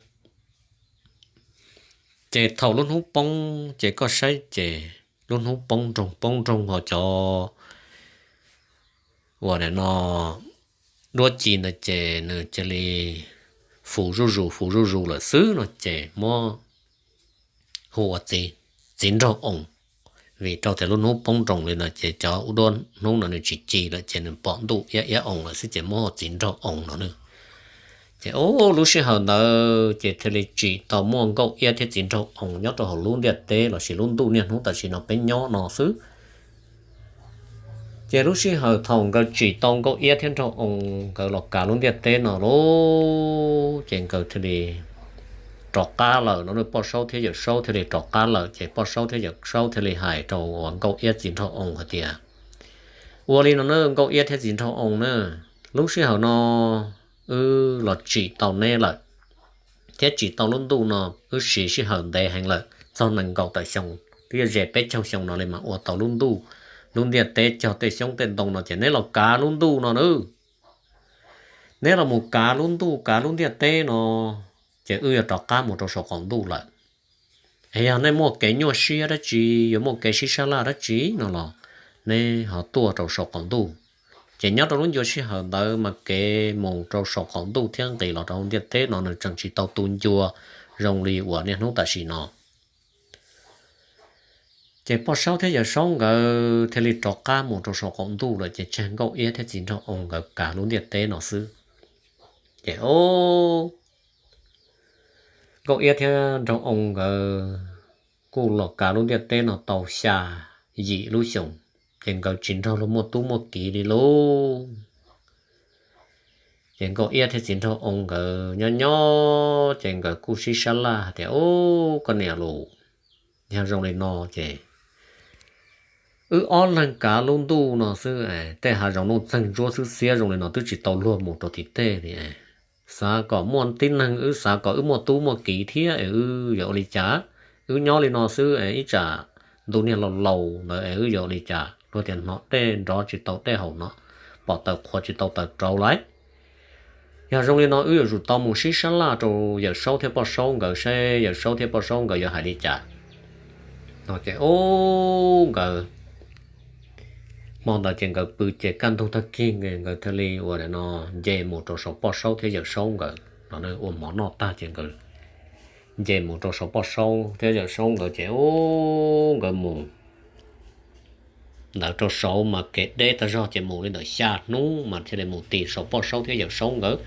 Ces thaum lub hnub poob ces koj saib ces lub hnub poob nroog poob nroog ho cov uas no duab ci ntawd ces nws cia li fuv zuj zus fuv zuj zus lawm xwb no ces muab hu ua txiv nraug oos, vim rau tias lub hnub poob nroog li no ces cov duab hnub no nws tsis ci lawm ces nws pom ntuj iab iab oos lawm xwb ces muab hu txiv nraug oos no na. Ces lub sij hawm ntawd ces thiaj li tsim tau muaj nkauj iab thiab txiv nraug oos nyob rau hauv lub ntiaj teb lossis lub ntuj niaj hnub tam sim no peb nyob no xwb. Ces lub sij hawm thaum nkawd tsim tau nkauj iab thiab nraug oos nkawd los kav lub ntiaj teb no lauj, ces nkawd thiaj li rov qab lawm no. Poj Saub thiab Yawm Saub thiaj li rov qab lawm ces Poj Saub thiab Yawm Saub thiaj li hais rau uas nkauj iab txiv nraug oos hais tias, ua li no na nkauj iab thiab txiv nraug oos na, lub sij hawm no wb los tsim tau neb lawm thiab tsim tau lub ntuj no, wb siv sij hawm ntev heev lawm txog nees nkaum tawm xyoo, twb yuav ze peb caug xyoo no li mas ua tau lub ntuj, lub ntiaj teb cog tej xyoob tej ntoo no ces neb los kav lub ntuj no na. Neb los mus kav lub ntuj kav lub ntiaj teb no, ces wb yuav rov qab mus rau saum qaum ntuj lawm. Es yog nej muaj kev nyuaj siab dab tsi, yuav muaj kev sib sab laj dab tsi no los neb ho tuaj rau saum qaum ntuj. Ces nyob rau lub ncua sij hawm ntawd mas kev mus rau saum qaum ntuj thiab nqis los rau hauv ntiaj teb no nws tseem tsis tau tu ncua zoo li uas niaj hnub tam sim no. Ces Poj Saub thiab Yawm Saub nkawd thiaj li rov qab mus rau saum qaum ntuj lawm ces tseg nkauj iab thiab txiv nraug oos nkawd kav lub ntiaj teb no xwb. Ces o Nkauj Iab thiab Nraug Oo nkawd kuj los kav lub ntiaj teb no tau xya yim lub xyoos, ces nkawd tsis nrog luag muaj tub muaj kiv li lauj. Ces Nkauj Iab thiab txiv Nraug Oo nkawd nyob nyob ces nkawd kuj sib sab laj tias, Ub, koj niam lus, yog zoo li no ces wb ob leeg kav lub ntuj no xwb, tej hav zoov nuj txeeg ntsuab xwb xiab zoo li no twb tsis tau luag mus rau tim tej li. Xav kom muaj tib neeg, wb xav kom wb muaj tub muaj kiv thiab es wb yuav ua li cas? Wb nyob li no xwb es ib tsam ntu niag laus laus ntawd es wb yuav ua li cas? Luag tias hnov dej nrov tsis tau dej haus no, pom taws qhua tsis tau taws rauv lawm. Yog zoo li no wb yuav tsum tau mus sib sab laj rau Yawm Saub thiab Poj Saub nkawd saib Yawm Saub thiab Poj Saub nkawd yuav hais li cas. No ces ub, nkawd hmo ntawd ces nkawd pw ces kaj ntug tag kis nkawd thiaj li ua no nce mus rau saum Poj Saub thiab Yawm Saub nkawd no. Ua hmo noj tag ces nkawd nce mus rau saum Poj Saub thiab Yawm Saub nkawd ces ub, nkawd mus ntawd rau saud mas kev deb tag zog ces mus li ntawm xya hnub mas thiaj li mus tim saum Poj Saub thiab Yawm Saub nkawd.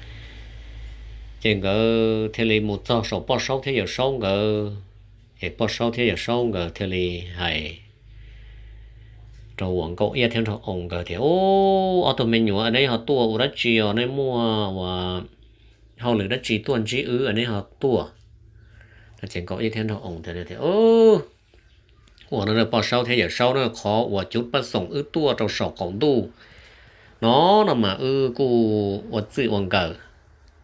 Ces nkawd thiaj li mus txog saum Poj Saub thiab Yawm Saub nkawd, es Poj Saub thiab Yawm Saub nkawd thiaj li hais rau uas Nkauj Iab thiab Nraug Oo nkawd tias, Ub, ob tug me nyuam, neb ho tuaj ua dab tsi os? Neb muaj ua hauj lwm dab tsi tuaj ntsib wb neb ho tuaj? No ces Nkauj Iab thiab Nraug Oo tias, Ua no Poj Saub thiab Yawm Saub na, qhov uas cuv paj xoom wb tuaj rau saum qaum ntuj no no mas wb kuj ua txij ua nkawm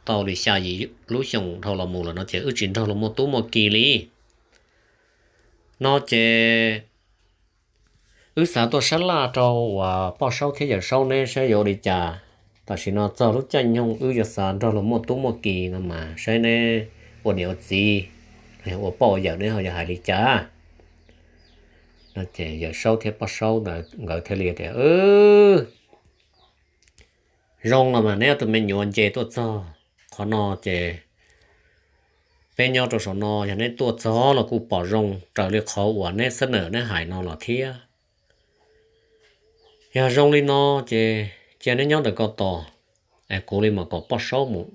tau li xya yim lub xyoos dhau los mus lawm no ces wb tsis nrog luag muaj tub muaj kiv li. No ces wb xav tuaj sab laj rau uas Poj Saub thiab Yawm Saub neb saib yuav ua li cas. Tam sim no txog lub caij nyoog wb yuav xav nrog luag muaj tub muaj kiv no mas saib neb ua niam ua txiv los yog ua poj ua yawm neb ho yuav hais li cas? No ces Yawm Saub thiab Poj Saub ntawd nkawd thiaj li tias, Zoo los mas neb ob tug me nyuam nce tuaj txog qhov no ces peb nyob rau saum no, yog neb tuaj txog los kuj pom zoo raws li qhov uas neb xab nawm neb hais no los thiab. Yog zoo li no ces cia neb nyob ntawm ko tos, es kuv li mam kom Poj Saub mus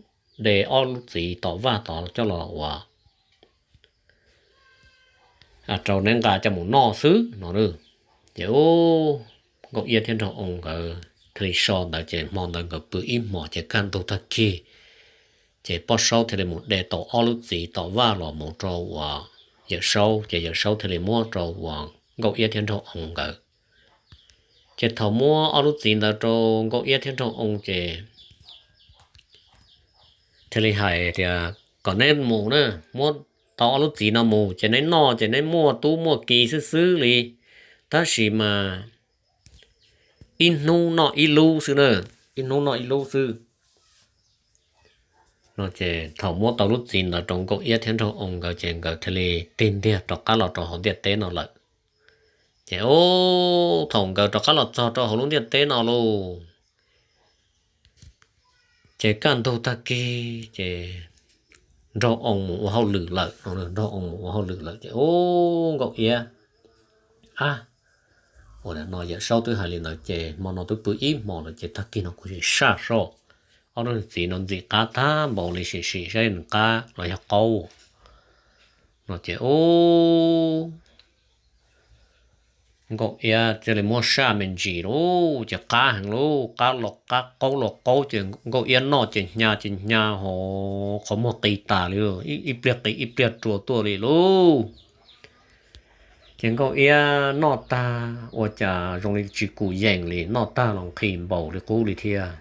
de ob lub txiv tom vaj tod coj los ua rau neb nqa coj mus noj xwb no. Ces ub, Nkauj Iab thiab Nraug Oo nkawd thiaj li so ntawd ces hmo ntawd nkawd pw ib hmos ces kaj ntug tag kis ces Poj Saub thiaj li mus de tau ob lub txiv tom vaj los mus rau uas Yawm Saub, ces Yawm Saub thiaj li muab rau uas Nkauj Iab thiab Nraug Oo nkawd. Ces thaum muab ob lub txiv ntawd rau Nkauj Iab thiab Nraug Oo ces thiaj li hais tias, Kom neb mus na, muab tau ob lub txiv no mus ces neb noj ces neb muaj tub muaj kiv xwb xwb li, tab sis mas ib hnub noj ib lub xwb na, ib hnub noj ib lub xwb. No ces thaum muab tau lub txiv ntawd rau Nkauj Iab thiab Nraug Oo nkawd ces nkawd thiaj li tig ntiag rov qab los rau hauv ntiaj teb no lawm. Ces ub, thaum nkawd rov qab los txog rau hauv lub ntiaj teb no lauj, ces kaj ntug tag kis ces Nraug Oo mus ua hauj lwm lawm, Nraug Oo mus ua hauj lwm lawm ces ub, Nkauj Iab, ab, ua no Yawm Saub twb hais li ntawd ces hmo no twb pw ib hmos lawm ces tag kis no kuv sim saj soj ob lub txiv no ntxim qab tag npaum li, sim sim saib nws qab los yog qaub. No ces ub, Nkauj Iab thiaj li muab saj me ntsis lauj, ces qab heev lauj, qab los qab qaub los qaub ces Nkauj Iab noj ces hnya ces hnya ho qhov muag qis tas li, ib pliag qis ib pliag rua tuaj li lauj. Ces Nkauj Iab noj tag ua cas zoo li tsis kum yees li, noj tag los nqhis npaum li qub li thiab.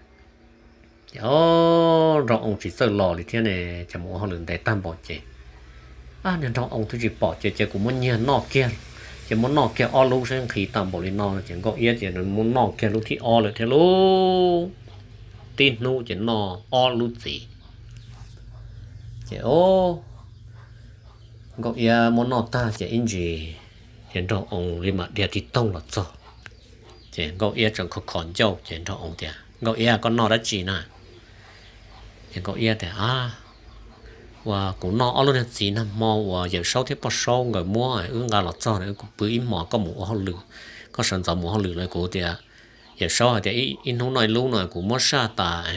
Ces Nraug Oo tsis txawj los li thiab ne, ces mus ua hauj lwm ntev tag npaum ces, ab, niag Nraug Oo twb tsis pom ces, ces kuv muab nyiag noj kiag, ces muab noj kiag ob lub saib nqhis tag npaum li no. Ces Nkauj Iab ces nws muab noj kiag lub thib ob lawm thiab lauj. Tib hnub ces noj ob lub txiv. Ces Nkauj Iab muab noj tag ces ib ntsis ces Nraug Oo li mam dhia tig toog los txog. Ces Nkauj Iab tseem kho kho ncauj ces Nraug Oo tias, Nkauj Iab, koj noj dab tsi na? Ces Nkauj Iab tias, A, uas kuv noj ob lub niag txiv nag hmo uas Yawm Saub thiab Poj Saub nkawd muab wb nqa los txog na, wb kuj pw ib hmos, koj mus ua hauj lwm, koj sawv ntxov mus hauj lwm lawm, kuv tias, Yawm Saub hais tias ib hnub noj ib lub no kuv muab saj tas,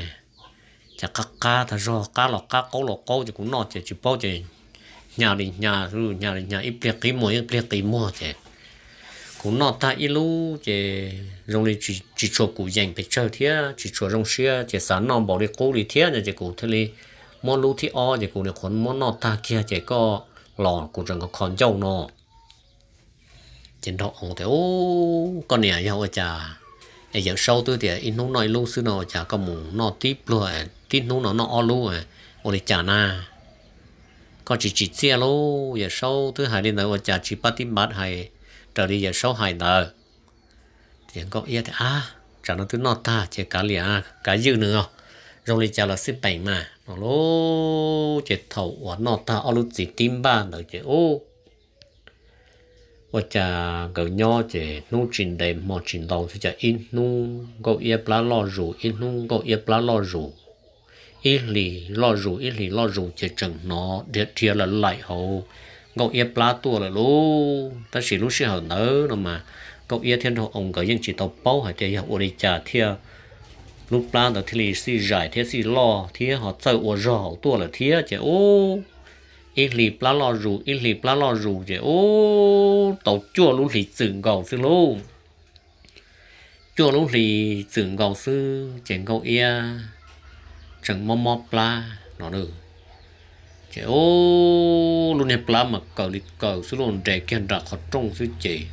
ces qab qab tag zog, qab los qab qaub los qaub ces kuv noj ces tsis paub ces hnyav li hnyav, hnyav li hnyav, ib pliag qi muag ib pliag qi muag ces kuv noj tag ib lub ces zoo li tsis tshua kuv yeem pes tsawg thiab tsis tshua zoo siab ces xav noj npaum li qub li thiab no ces kuv thiaj li muab lub thib ob ces kuv nim qhuav muab noj tag kiag ces koj los kuv tseem kho kho ncauj no. Ces nraug oo tias, Ub, koj niam, yog ua cas es Yawm Saub twb tias ib hnub noj ib lub xwb no ua cas koj mus noj tib pluag, tib hnub no noj ob lub, ua li cas na? Koj tsis tsim txiaj lauj, Yawm Saub twb hais li ntawd ua cas tsis pab tib npav hais raws li Yawm Saub hais ntawd? Ces Nkauj Iab tias, Ab, tsam no twb noj tag ces kav liam, kav ywj nws os, zoo li cas los xij peem mas no lauj. Ces thaum uas noj tag ob lub txiv tib npaj ntawd ces ub, ua cas nkawd nyob ces hnub tsis ntev hmo tsis ntau xwb ces ib hnub Nkauj Iab plab loj zus, ib hnub Nkauj Iab plab loj zus, ib hlis loj zus ib hlis loj zus ces tseem hnov dhia dhia laim laim hauv Nkauj Iab plab tuaj lawm lauj. Tab sis lub sij hawm ntawd no mas Nkauj Iab thiab nraug oo nkawd yeej tsis tau paub hais tias yog ua li cas thiaj, lub plab ntawd thiaj li xij zais thiab xij loj thiab ho txawj ua zog hauv tuaj lawm thiab ces ub, ib hlis plab loj zus ib hlis plab loj zus ces ub, tau cuaj lub hlis txwm nkaus xwb lauj. Cuaj lub hlis txwm nkaus xwb ces Nkauj Iab tseem mob mob plab no. Ces ub, lub niag plab mas kaws li kaws xwb lauj, nres kiag nram qhov rooj xwb ces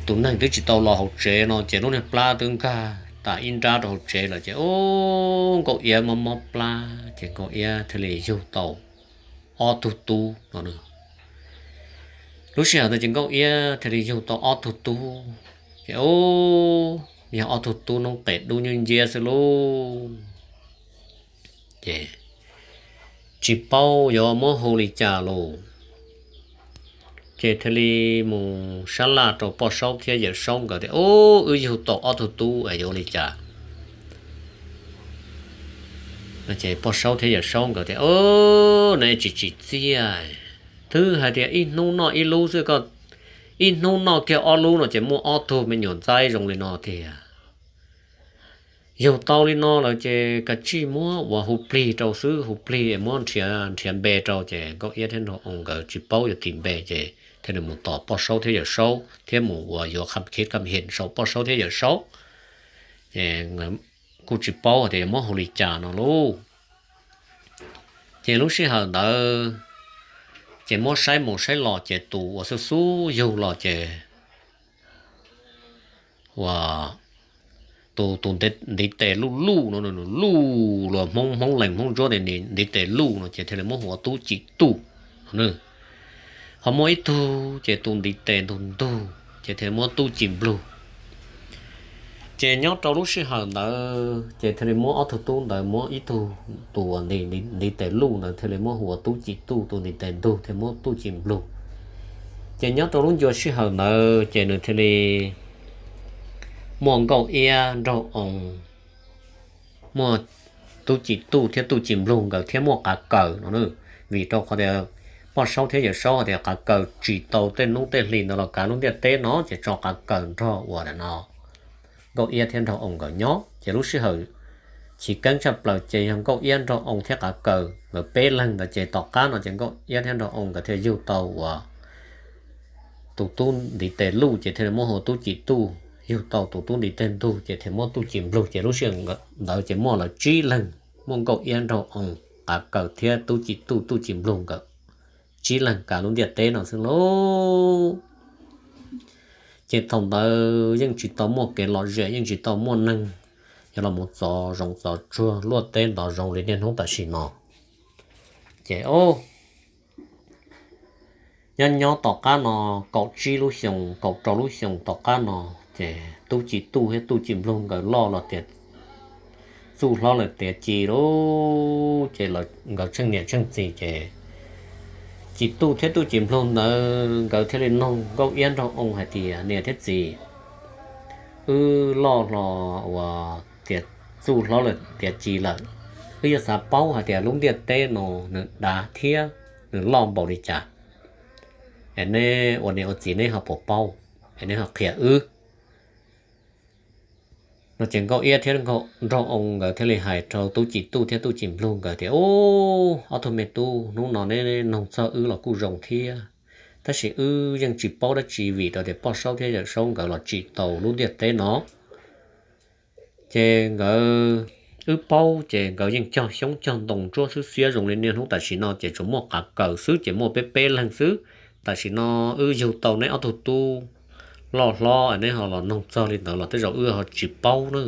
tus neeg twb tsis tau los hauv tsev no ces lub niag plab twb nkag tas ib nrab rau hauv tsev lawm ces ub, Nkauj Iab mob mob plab ces Nkauj Iab thiaj li yug tau ob tug tub no. Lub sij hawm ntawd ces Nkauj Iab thiaj li yug tau ob tug tub ces ub, yog ob tug tub noob qes dub nyuj nciab xwb lauj. Ces tsis paub yuav muab hu li cas lauj. Ces thiaj li mus sab laj rau Poj Saub thiab Yawm Saub nkawd tias, Ub, wb yug tau ob tug tub es yuav ua li cas? Ces Poj Saub thiab Yawm Saub nkawd tias, Neb tsis tsim txiaj, twb hais tias ib hnub noj ib lub xwb, koj ib hnub noj kiag ob lub no ces muaj ob tug me nyuam ntxaib zoo li no tiag. Yug tau li no lawm ces kav tsij muab ua hu plig rau xwb, hu plig es muab nrhiav npe rau. Ces Nkauj Iab thiab Nraug Oo nkawd tsis paub yuav tis npe ces thiaj li mus tos Poj Saub thiab Yawm Saub thiab mus ua yuav kham khib kham hem saum Poj Saub thiab Yawm Saub. Ces kuj tsis paub tias yuav muab hu li cas no lauj. Ces lub sij hawm ntawd ces muab saib mus saib los ces tus uas xub xub yug los ces ua tus tus ntiv tes luj luj no, luj luj luag Hmoob, Hmoob Lees Hmoob Ntsuab tias ntiv tes luj no ces thiaj li muab hu ua Tub Cim Tuj no. Ho muaj ib tug ces tus ntiv tes ntug ntug ces thiaj muab Tub Cim Nplug. Ces nyob rau lub sij hawm ntawd ces thiaj li muab ob tug tub ntawd, muab ib tug tus uas ntiv tes luj ntawd thiaj li muab hu ua Tub Cim Tuj, tus ntiv tes ntug thiaj muab Tub Cim Nplug. Ces nyob rau lub ncua sij hawm ntawd ces nws thiaj li muaj Nkauj Iab, Nraug Oo, muaj Tub Cim Tuj thiab Tub Cim Nplug nkawd thiab muaj Qav Kaws no. Vim rau qhov tias Poj Saub thiab Yawm Saub hais tias Qav Kaws tsis tau tej hnub tej hli ntawd los kav lub ntiaj teb no ces tso Qav Kaws nrog uas no Nkauj Iab thiab Nraug Oo nkawd nyob. Ces lub sij hawm chiv keeb tshaj plaws ces yog Nkauj Iab, Nraug Oo thiab Qav Kaws nkawd peb leeg ntawd ces tom qab no ces Nkauj Iab thiab Nraug Oo nkawd thiaj yug tau uas tus tub ntiv tes luj ces thiaj li muab hu ua Tub Cim Tuj, yug tau tus tub ntiv tes ntug ces thiaj muab Tub Cim Nplug. Ces lub sij hawm ntawd ces muaj lawv tsib leeg, muaj Nkauj Iab, Nraug Oo, Qav Kaws thiab Tub Cim Tuj, Tub Cim Nplug nkawd tsib leeg kav lub ntiaj teb no xwb lauj. Ces thaum ntawd yeej tsis tau muaj kev lom zem, yeej tsis tau muaj neeg yuav los mus txov zoov txov tsuag luaj teb ntov zoov li niaj hnub tam sim no. Ces nyob nyob tom qab no kaum tsib lub xyoos, kaum rau lub xyoos tom qab no ces Tub Cim Tuj thiab Tub Cim Nplug nkawd loj los tiav txuj hlob lawm tiav ci lauj. Ces nkawd tsheej niam tsheej txiv ces Cim Tuj thiab Tub Cim Nplug ntawd nkawd thiaj li noog Nkauj Iab, Nraug Oo hais tias, Niam thiab txiv, wb loj hlo uas tiav txuj hlob lawm tiav ci lawm, wb yuav xav paub hais tias lub ntiaj teb no nws dav thiab nws loj npaum li cas, es neb ua niam ua txiv neb ho puas paub, es neb ho qhia wb. No ces Nkauj Iab thiab Nkauj Nraug Oo nkawd thiaj li hais rau Tub Ci Tuj thiab Tub Ci Nplug nkawd tias, Ub, ob tug me tub, hnub no neb noog txog wb los kuj zoo thiab, tab sis wb yeej tsis paub dab tsi vim rau tias Poj Saub thiab Yawm Saub nkawd los tsim tau lub ntiaj teb no. Ces nkawd, wb paub ces nkawd yeej cog xyoob cog ntoo tsuab xwb xiab zoo li niaj hnub, tam sim no ces tsuas muaj qav kaws xwb ces muaj peb peb leeg xwb. Tam sim no wb yug tau neb ob tug tub loj hlob, neb ho los noog txog li ntawd los tej zaum wb ho tsis paub na.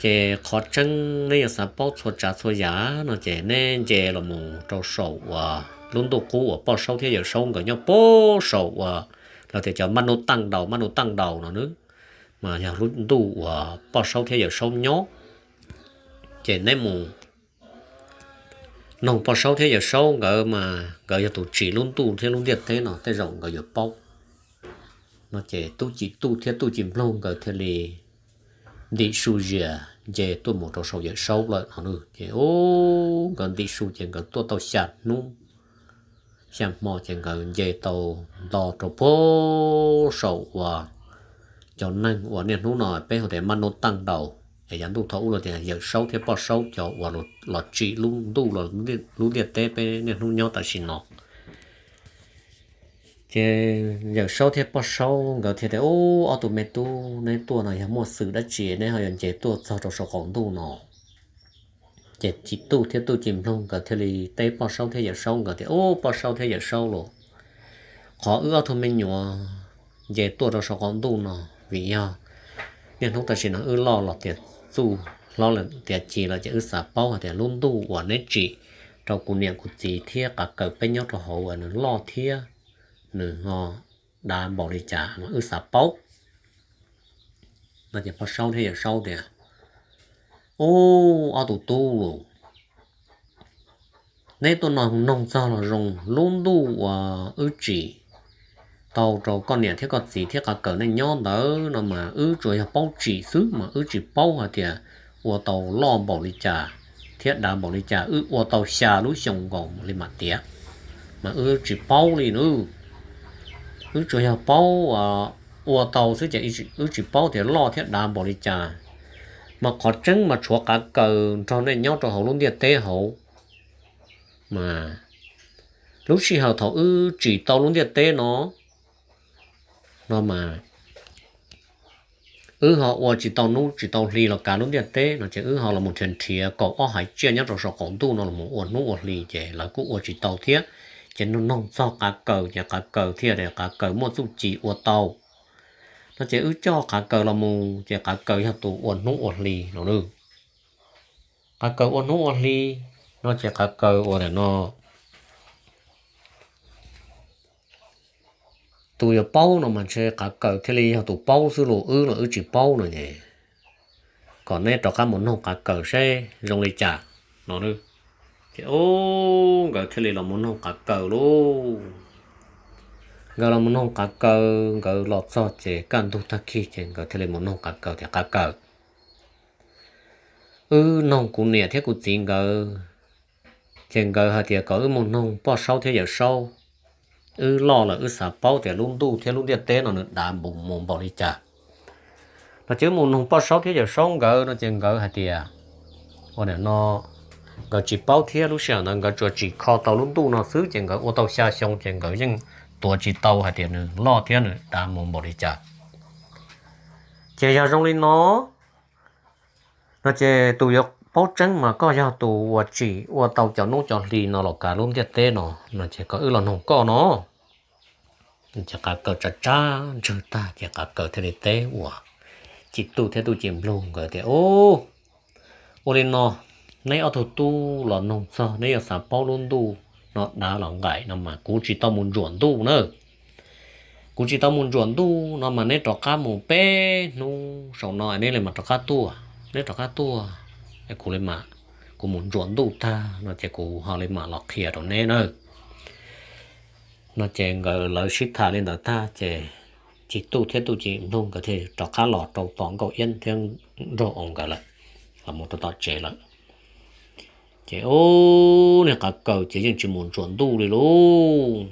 Ces qhov tseeb neb yuav xav paub txhua tsav txhua yam no ces neb nce los mus rau saum uas lub ntuj qub uas Poj Saub thiab Yawm Saub nkawd nyob puag saum uas lawv tias cov maj nub taaj daus, maj nub taaj daus no na, mas yog lub ntuj uas Poj Saub thiab Yawm Saub nyob. Ces neb mus noog Poj Saub thiab Yawm Saub nkawd mas nkawd yog tus tsim lub ntuj thiab lub ntiaj teb no tej zaum nkawd yuav paub. No ces Tub Ci Tuj thiab Tub Ci Nplug nkawd thiaj li ntim su zias nce tuaj mus rau saum Yawm Saub lawm no. Ces ub, nkawd ntim su ces nkawd tuaj tau xya hnub xya hmo ces nkawd nce tau nto rau puag saum uas cov neeg uas niaj hnub no peb hu tias maj nub taaj daus, es yav ntuj thaum ub los tias Yawm Saub thiab Poj Saub cov uas los tsim lub ntuj los lub ntiaj teb peb niaj hnub nyob tam sim no. Ces Yawm Saub thiab Poj Saub nkawd thiaj tias, Ub, ob tug me tub, neb tuaj no yog muaj xwm dab tsi neb ho yuav nce tuaj txog rau saum qaum ntuj no? Ces Ci Tuj thiab Tub Ci Nplug nkawd thiaj li teb Poj Saub thiab Yawm Saub nkawd tias, Ub, Poj Saub thiab Yawm Saub los, qhov wb ob tug me nyuam nce tuaj rau saum qaum ntuj no vim yog niaj hnub tam sim no wb loj los tiav txuj hlob lawm tiav ci lawm ces wb xav paub hais tias lub ntuj uas neb tsim rau kuv niam kuv txiv thiab qav kaws peb nyob rau hauv uas nws loj thiab nws ho dav npaum li cas mas wb xav paub. No ces Poj Saub thiab Yawm Saub tias, Ub, ob tug tub los, neb tuaj no noog txog los zoo, lub ntuj uas wb tsim tau rau koj niam thiab koj txiv thiab qav kaws nej nyob ntawd no mas wb tsuas yog paub tsim xwb mas wb tsis paub hais tias ua tau loj npaum li cas thiab dav npaum li cas, wb ua tau xya lub xyoo nkaus li mam tiav, mas wb tsis paub li na. Wb tsuas yog paub ua tau xwb ces wb tsis paub tias loj thiab dav npaum li cas. Mas qhov tseeb mas tshuav qav kaws nrog nej nyob rau hauv lub ntiaj teb hauv. Mas lub sij hawm thaum wb tsim tau lub ntiaj teb no, no mas wb ho ua tsis tau hnub tsis tau hli los kav lub ntiaj teb no ces wb ho los mus nrhiav nrhiav kaum ob haiv tsiaj nyob rau saum qaum ntuj no los mus ua hnub ua hli ces lawv kuj ua tsis tau thiab. Ces noog txog qav kaws ces qav kaws thiaj tias qav kaws muaj txuj ci ua tau. No ces wb coj qav kaws los mus ces qav kaws yog tus ua hnub ua hli no. Qav kaws ua hnub ua hli no ces qav kaws ua ntawm no, tus yuav paub no mas ntshe qav kaws thiaj li yog tus paub xwb los wb los wb tsis paub no es kom neb rov qab mus noog qav kaws seb zoo li cas no. Ces ub, nkawd thiaj li los mus noog qav kaws lauj. Nkawd los mus noog qav kaws, nkawd los txog ces kaj ntug tag kis ces nkawd thiaj li mus noog qav kaws tias, Qav kaws, wb noog kuv niam thiab kuv txiv nkawd, ces nkawd hais tias kom wb mus noog Poj Saub thiab Yawm Saub. Wb loj lawm wb xav paub tias lub ntuj thiab lub ntiaj teb no nws dav mus npaum li cas. No ces wb mus noog Poj Saub thiab Yawm Saub nkawd no ces nkawd hais tias, ua ntawm no nkawd tsis paub thiab lub sij hawm ntawd nkawd tsuas tsim kho tau lub ntuj no xwb ces nkawd ua tau xya xyoo ces nkawd yeej tuav tsis tau hais tias nws loj thiab nws dav mus npaum li cas. Ces yog zoo li no, no ces tus yuav paub tseeb mas koj yog tus uas tsim ua tau cov hnub cov hli no los kav lub ntiaj teb no, no ces kom wb los noog koj no. Ces qav kaws tsa tsab ntswg tag ces qav kaws thiaj li teb uas Ci Tuj thiab Tub Ci Nplug nkawd tias, Ub, ua li no, neb ob tug tub los noog txog neb yuav xav paub lub ntuj no dav los nqaim no mas kuv tsis tau mus ntsuam ntuj na. Kuv tsis tau mus ntsuam ntuj no mas neb rov qab mus peb hnub saum no neb li mam rov qab tuaj. Neb rov qab tuaj, kuv li mam, kuv mus ntsuam ntuj tag no ces kuv ho li mam los qhia rau neb na. No ces nkawd lawv sib tham li ntawd tag ces Ci Tuj thiab Tub Ci Nplug nkawd thiaj rov qab los rau tom Nkauj Iab thiab Nraug Oo nkawd lawm, los mus rau tom tsev lawm. Ces ub, niag qav kaws ces yeej tsis mus ntsuam ntuj li lauj.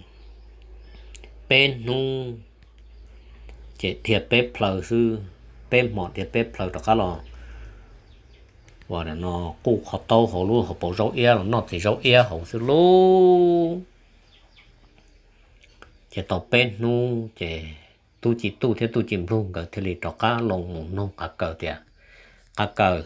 Peb hnub ces dhia peb plhaw xwb. peb hmo dhia peb plhaw rov qab los uas no quj qhov taub hauv lub hauv paus zaub iab los noj txiv zaub iab hauv xwb lauj. Ces tau peb hnub ces tub Ci Tuj thiab tub Ci Nploog nkawd thiaj li rov qab los mus noog qav kaws tias, Qav kaws,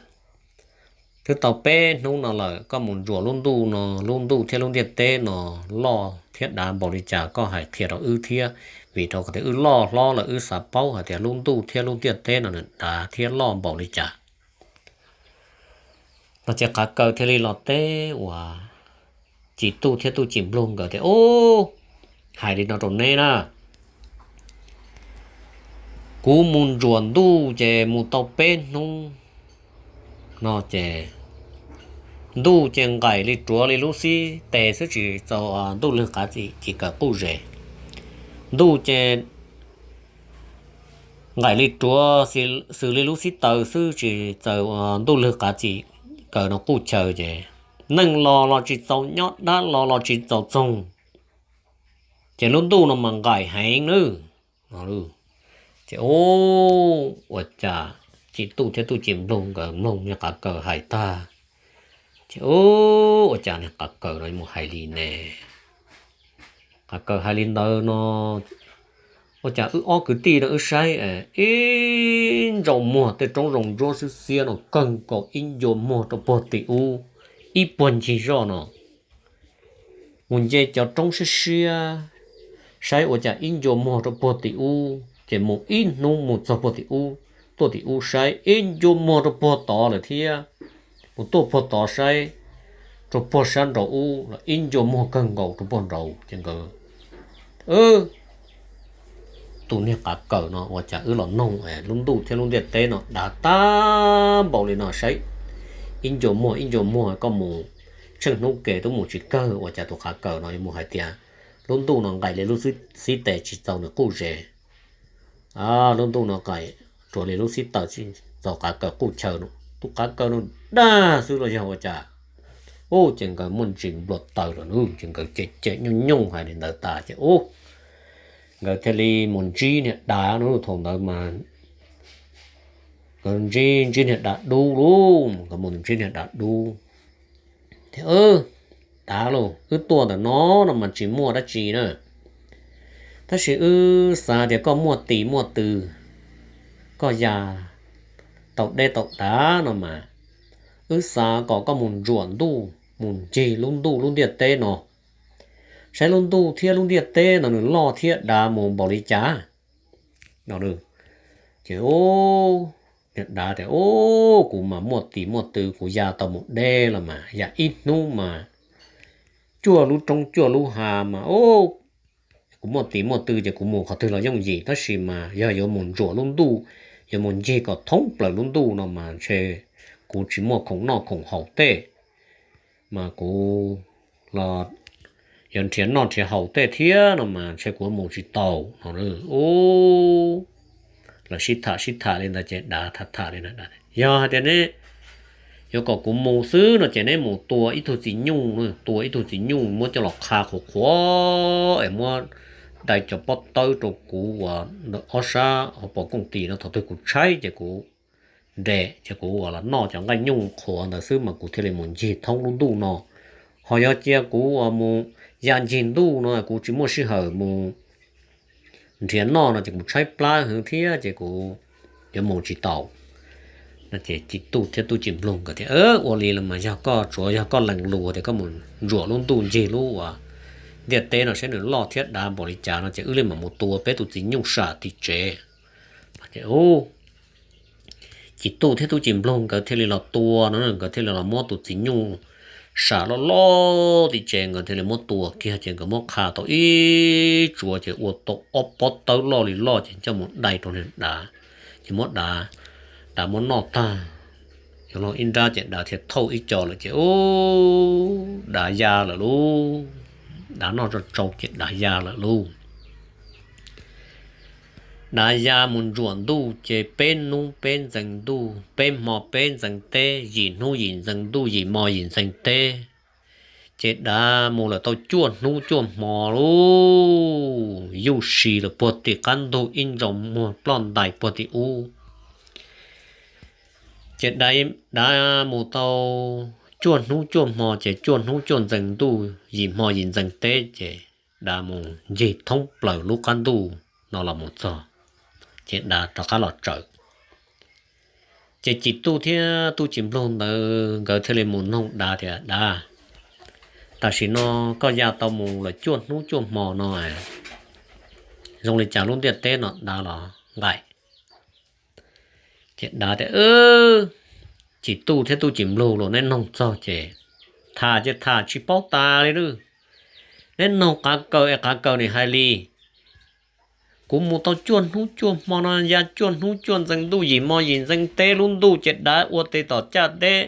twb tau peb hnub no lawm, koj mus ntsuam lub ntuj no, lub ntuj thiab lub ntiaj teb no loj thiab dav npaum li cas koj hais qhia rau wb thiab, vim rau qhov tias wb loj hlob lawm wb xav paub hais tias lub ntuj thiab lub ntiaj teb no nws dav thiab loj npaum li cas. No ces qav kaws thiaj li los teb uas Ci Tuj thiab tub Ci Nploog nkawd tias, Ub, hais li no rau neb na, kuv mus ntsuam ntuj ces mus tau peb hnub no ces ntuj ces nqaim li ruav li lub xib tes xwb tsis txaus ntuj lwg qav txim ci kaws quj zes. Ntuj ces nqaim li ruav xws li lub xib taws xwb tsis txaus ntuj lwg qav txim kaws no quj chaw ces neeg los los tsis txaus nyob dab los los tsis txaus txoog ces lub ntuj no mas nqaim heev nawb. Ces ub, ua cas Ci Tuj thiab tub Ci Nploog nkawd mloog niag qav kaws hais tag ces ub, ua cas niag qav kaws no mus hais li ne? Qav kaws hais li ntawd no ua cas wb ob kwv tij no wb saib ib ntsau muag tej roob zoo ntsuab xwb xiab no kawg nkaus ib ncua muag rau puag tim ub ib puag ncig zoj no mus nce cov roob siab siab, saib ua cas ib ncua muag rau puag tim ub ces mus ib hnub mus txog puag tim ub, tuaj tim ub saib ib ncua muag rau puag tod lawm thiab, mus tuaj puag tod saib rau puag sab nraud ub los ib ncua muag kawg nkaus rau puag nraud ces nkawd, Tus niag qav kaws no ua cas wb los noog lub ntuj thiab lub ntiaj teb no dav tag npaum li no saib ib ncua muag ib ncua muag koj mus tsheej hnub ke twb mus tsis kawg ua cas tus qav kaws no yuav mus hais tias lub ntuj no nqaim li lub xib tes tsis txaus nws quj zes. Lub ntuj no nqaim ruav li lub xib taws tsis txaus qav kaws quj chaw no, tus qav kaws no dag xwb los yog ua cas. Ub, ces nkawd muaj ntsis nplua taws lawm nub ces nkawd cem cem nyooj nyooj hais li ntawd tas ces ub, nkawd thiaj li mus ntsib niag dav no thaum ntawd mas nkawd ntsib ntsib niag dav dub lauj, nkawd mus ntsib niag dav dub tias, Dav lauj, wb tuaj ntawm no no mas tsis muaj dab tsi na, tab sis wb xav tias koj muaj tis muaj tw, koj ya tau deb tau dav no mas wb xav kom koj mus ntsuam ntuj mus ncig lub ntuj lub ntiaj teb no, saib lub ntuj thiab lub ntiaj teb no nws loj thiab dav mus npaum li cas. Ces niag dav tias, Ub, kuv mas muaj tis muaj tw, kuv ya tau mus deb los mas ya ib hnub mas cuaj lub roob cuaj lub hav mas, kuv muaj tis muaj tw ces kuv mus qhov twg los yooj yim, tab sis mas yog yuav mus ntsuam lub ntuj, yuav mus ncig kom thoob plaws lub ntuj no mas ntshe kuv tsis muaj khoom noj khoom haus tej, mas kuv los yuav nrhiav noj nrhiav haus tej thiab no mas ntshe kuv mus tsis tau no. Ub, lawv sib tham sib tham li ntawd ces dav tham tham li ntawd, Yog hais tias neb yuav kom kuv mus xwb no ces neb mus tua ib tug txiv nyuj, tua ib tug txiv nyuj muab coj los qha qhuav qhuav es muab dai cov pob tawb rau kuv uas ntawm ob sab hauv paus kooj tis no, thaum twg kuv tshaib ces kuv nres ces kuv uas los noj cov nqaij nyuj qhuav ntawd xwb mas kuv thiaj li mus ncig thoob lub ntuj no. Ho yog cia kuv uas mus ya ncig ntuj no kuv tsis muaj sij hawm mus nrhiav noj no ces kuv tshaib plab heev thiab ces kuv yuav mus tsis tau. No ces Ci Tuj thiab Tub Ci Nploog nkawd tias, Ua li los mas yog koj, tsuav yog koj lees lus tias koj mus ntsuam lub ntuj ncig lub uas ntiaj teb no saib nws loj thiab dav npaum li cas no ces wb li mam mus tua peb tus txiv nyuj sam tim tsev. Ces Ci Tuj thiab Tub Ci Nploog nkawd thiaj li los tua no, nkawd thiaj li los muab tus txiv nyuj sam loj loj tim tsev, nkawd thiaj li muab tua kiag ces nkawd muab qha tau ib tsuav ces ua tau ob pob tawb loj li loj ces coj mus dai rau niag dav, ces muab dav, dav muab noj tag, yuav luag ib nrab ces dav thiaj thauj ib co lawm ces ub, dav ya lawm lauj. Dav noj tso tsau ces dav ya lawm lauj. Dav ya mus ntsuam ntuj ces peb hnub peb ntxeev ntuj, peb hmo peb ntxeev teb, yim hnub yim ntxeev ntuj, yim hmo yim ntxeev teb. Ces dav mus lawm tau cuaj hnub cuaj hmo lauj, yuj si lawm puag tim qab ntug ib ntsau muag ploj ntais puag tim ub. Ces dav mus tau cuaj hnub cuaj hmo ces cuaj hnub cuaj ntxees ntuj yim hmo yim ntxees teb ces dav mus ncig thoob plaws lub qab ntuj no los mus txog, ces dav rov qab los tsawm. Ces Cim Tuj thiab Tub Cim Nploog ntawd nkawd thiaj li mus noog dav tias, Dav, tam sim no koj ya tau mus lawm cuaj hnub cuaj hmo no, zoo li cas lub ntiaj teb no dav los nqaim? Ces dav tias, Cim Tuj thiab Tub Cim Nploog los neb noog txog ces tham ces tham tsis paub tas li lawm. Neb noog qav kaws es qav kaws nim hais li, kuv mus tau cuaj hnub cuaj hmo no, ya cuaj hnub cuaj ntxees ntuj yim hmo yim ntxees teb, lub ntuj ces dav ua tes tom caj teb,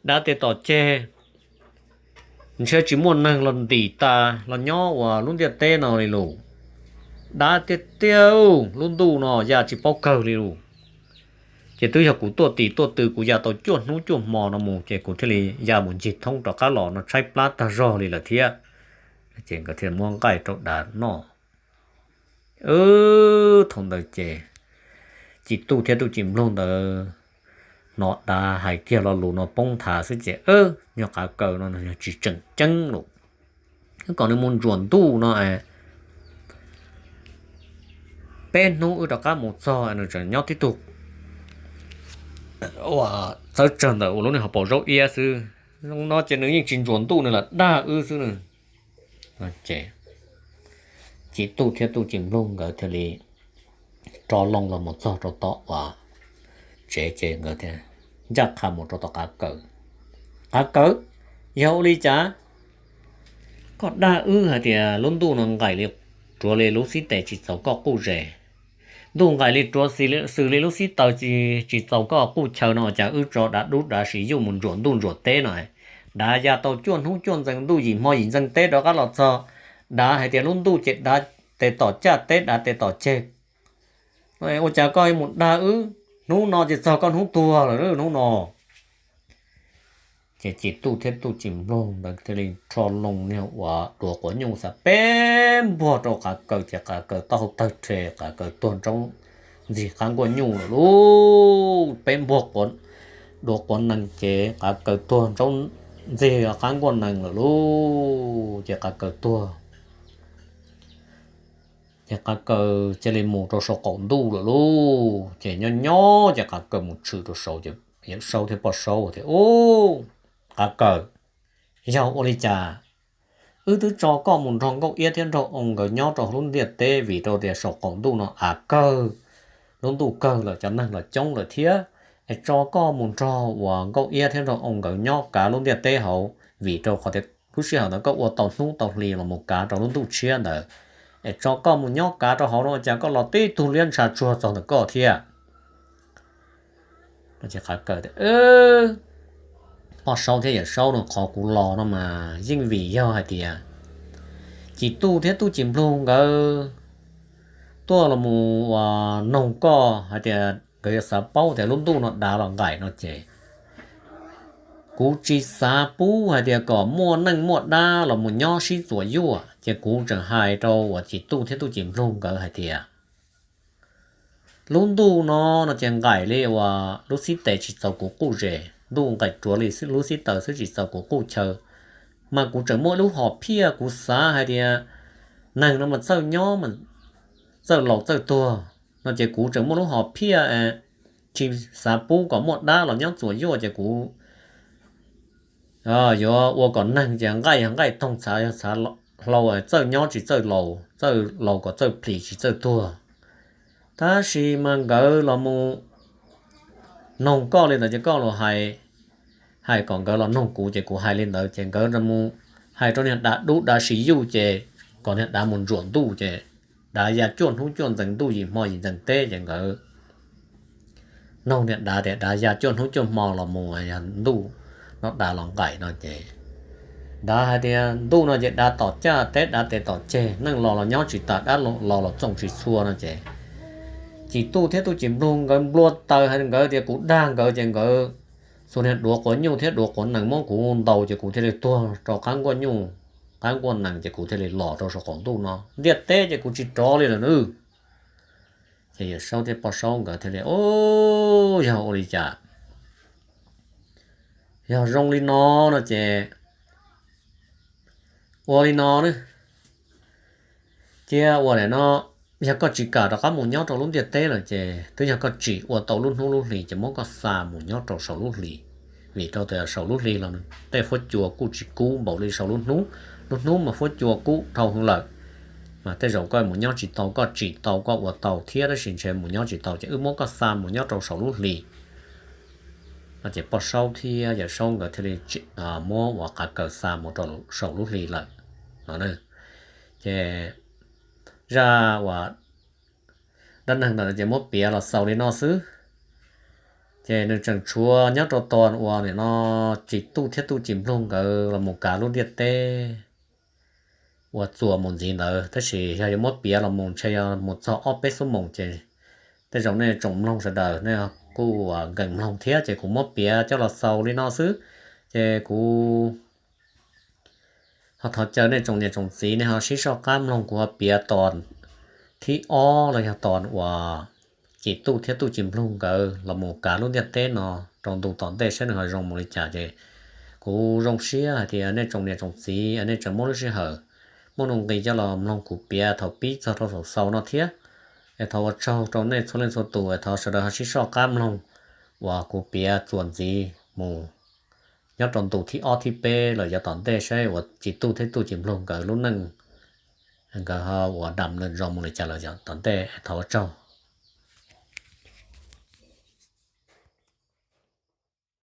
dav tes tom ceg, ntshe tsis muaj neeg los ntim tas los nyob ua lub ntiaj teb no li lus. Dav tiag tiag, lub ntuj no ya tsis paub kawg li lus. Ces twb yog kuv tuaj tim tuaj tw, kuv ya tau cuaj hnub cuaj hmo no mus ces kuv thiaj li ya mus ncig thoob rov qab los no tshaib plab tag zog li lawm thiab. Ces nkawd thiaj muab nqaij rau dav noj. Thaum ntawd ces Cim Tuj thiab Tub Cim Nploog ntawd hnov dav hais kiag lo lus no poob nthav xwb ces, Nyuag qav kaws no yog tsis tseem ceeb lus, kom nws mus ntsuam ntuj no es peb hnub wb rov qab mus txog nws tseem nyob tib tug ua txawb tsawg ntawm ua lub niag hauv paus zaub iab xwb. Zoo no ces nws yeej tsis ntsuam ntuj, nws lam dag wb xwb. Ces Cim Tuj thiab Tub Cim Nploog nkawd thiaj li rov loo los mus txog rau tom uas tsev ces nkawd thiaj ncaj qha mus rau tom qav kaws. Qav kaws, yog ua li cas koj dag wb hais tias lub ntuj no nqaim li ruav li lub xib tes tsis txaus koj quj zes? Ntuj nqaim li ruav xws li lub xib taws tsis txaus koj quj chaw no ua cas wb tso dav dub dav sis yuj mus ntsuam ntuj ntsuam teb no? Dav ya tau cuaj hnub cuaj ntxees ntuj yim hmo yim ntxees teb rov qab los txog, dav hais tias lub ntuj ces dav tes tom caj teb, dav tes tom ceg. Ua cas koj mus dag wb, hnub no ces txog koj hnub tuag lawm hnub no. Ces Cim Tuj thiab Tub Cim Nploog ntawd thiaj li rho loo niag uas duav quav nyuj xav peb npuag rau qav kaws ces qav kaws taub hau tawg rhe, qav kaws tuag nroob ntxig qab nkuaj nyuj lawm lauj. Peb npuag duav quav nees ces qav kaws tuag nroob ntxig qab nkuaj nees lawm lauj. Ces qav kaws tuag, ces qav kaws cia li mus rau saum qaum ntuj lawm lauj. Ces nyob nyob ces qav kaws mus tshwm rau saud ces Yawm Saub thiab Poj Saub tias, Ub, qav kaws, yog ua li cas wb twb tso koj mus nrog Nkauj Iab thiab Nraug Oo nkawd nyob rau lub ntiaj teb vim rau tias saum qaum ntuj no av kawg, lub ntuj kawg lawm, cov neeg los coob lawm thiab, es tso koj mus nrog uas Nkauj Iab thiab Nraug Oo nkawd nyob kav lub ntiaj teb hauv vim rau qhov tias lub sij hawm ntawd koj ua tau hnub tau hli los mus kav rau lub ntuj tshiab ntawd, es tso koj mus nyob kav rau hauv no ua cas koj los tib tug liab ntsha tsuag txog ntawm koj thiab? Qav kaws tias, Poj Saub thiab Yawm Saub no, qhov kuv los no mas yeej vim yog hais tias Cim Tuj thiab Tub Cim Nploog nkawd tuaj los mus uas noog koj hais tias nkawd yuav xav paub tias lub ntuj no dav los nqaim no ces kuv tsis xav pub hais tias kom muaj neej muaj dab los mus nyob sib txuas yuaj, ces kuv tseem hais rau uas Cim Tuj thiab Tub Cim Nploog nkawd hais tias lub ntuj no no ces nqaim li uas lub xib tes tsis txaus kuv quj zes, ntuj nqaim ruav li lub xib taws xwb tsis txaus kuv quj chaw. Mas kuv tseem muaj ib lub hom phiaj, kuv xav hais tias neeg no mas txawj nyob, txawj laus txawj tuag no ces kuv tseem muaj lub hom phiaj tsis xav pub kom muaj dab los nyob txuas yuaj ces kuv yuav ua kom neeg ces nqaij yog nqaij toog, txhav yog txhav hlau, txawj nyob tsis txawj laus, txawj laus kom txawj plis tsis txawj tuag. Tab sis mas nkawd los mus noog koj li ntawd ces koj los hais, hais kom nkawd los noog kuv ces kuv hais li ntawd ces nkawd mus hais rau niag dav dub dav sis yuj ces kom niag dav mus ntsuam ntuj ces dav ya cuaj hnub cuaj ntxees ntuj yim hmo yim ntxees teb ces nkawd noog niag dav tias dav ya cuaj hnub cuaj hmo los mus yog ntuj no dav los nqaim no ces dav hais tias ntuj no ces dav tom caj teb, dav tes tom ceg, neeg los los nyob tsis tas, dab los los txoos tsis txhua no ces Cim Tuj thiab Tub Cim Nploog nkawd nplua taws hais nkawd tias kuv dag nkawd ces nkawd txhua niag duav quav nyuj thiab duav quav nees muab kuv ntaus ces kuv thiaj li tuag rau qab nkuaj nyuj, qab nkuaj nees ces kuv thiaj li los rau saum qaum ntuj no, ntiaj teb ces kuv tsis rov li lawm nawb. Ces Yawm Saub thiab Poj Saub nkawd thiaj li, Ub, yog ua li cas Yog zoo li no no ces ua li no na, cia ua li no, yog koj tsis kam rov qab mus nyob rau lub ntiaj teb lawm ces twb yog koj tsim ua tau lub hnub lub hlis ces muab koj xa mus nyob rau saum lub hlis, vim rau tias saum lub hlis los tej fuab cua kuj tsis kub npaum li saum lub hnub. Lub hnub mas fuab cua kub dhau hwv lawm, mas tej zaum koj mus nyob tsis tau, koj tsim tau koj ua tau thiab tab sis ntshe mus nyob tsis tau ces wb muab koj xa mus nyob rau saum lub hlis. Ces Poj Saub thiab Yawm Saub nkawd thiaj li muab uas qav kaws xa mus rau saum lub hlis lawm no. Ces zaj uas dab neeg ntawm no ces muab piav los xaus li no xwb. Ces nws tseem tshuav nyob rau tog uas nim no Tsim Tuj thiab Tuj Tsim Nploog nkawd los mus kav lub ntiaj teb ua txuas mus ntxiv ntawd, tab sis yog yuav muab piav los mus ntshe yog mus txog ob peb xuab moos ces tej zaum nej tsoom mloog sawv daws nej kuj nkees mloog thiab ces kuv muab piav coj los xaus li no xwb. Ces kuv ho thov caw nej tsoom niam tsoom txiv nej ho sib soj qab mloog kuv ho piav tos thib ob los yog tos uas Tsim Tuj thiab Tuj Tsis Nploog nkawd los mus kav lub ntiaj teb no rau ntu tom ntej saib nws ho zoo mus li cas ces kuv zoo siab hais tias nej tsoom niam tsoom txiv nej tseem muaj lub sij hawm muaj nuj nqis coj los mloog kuv piav thaum pib txog rau thaum xaus no thiab. Es thov ua tsaug rau nej txhua leej txhua tus es thov sawv daws ho sib soj qab mloog uas kuv piav txuas ntxiv mus nyob rau ntu thib ob thib peb los yav tom ntej saib uas Tsim Tuj thiab Tuj Tsis Nploog nkawd lub neej nkawd ho uas dam neeg zoo mus li cas los yav tom ntej. Thov ua tsaug.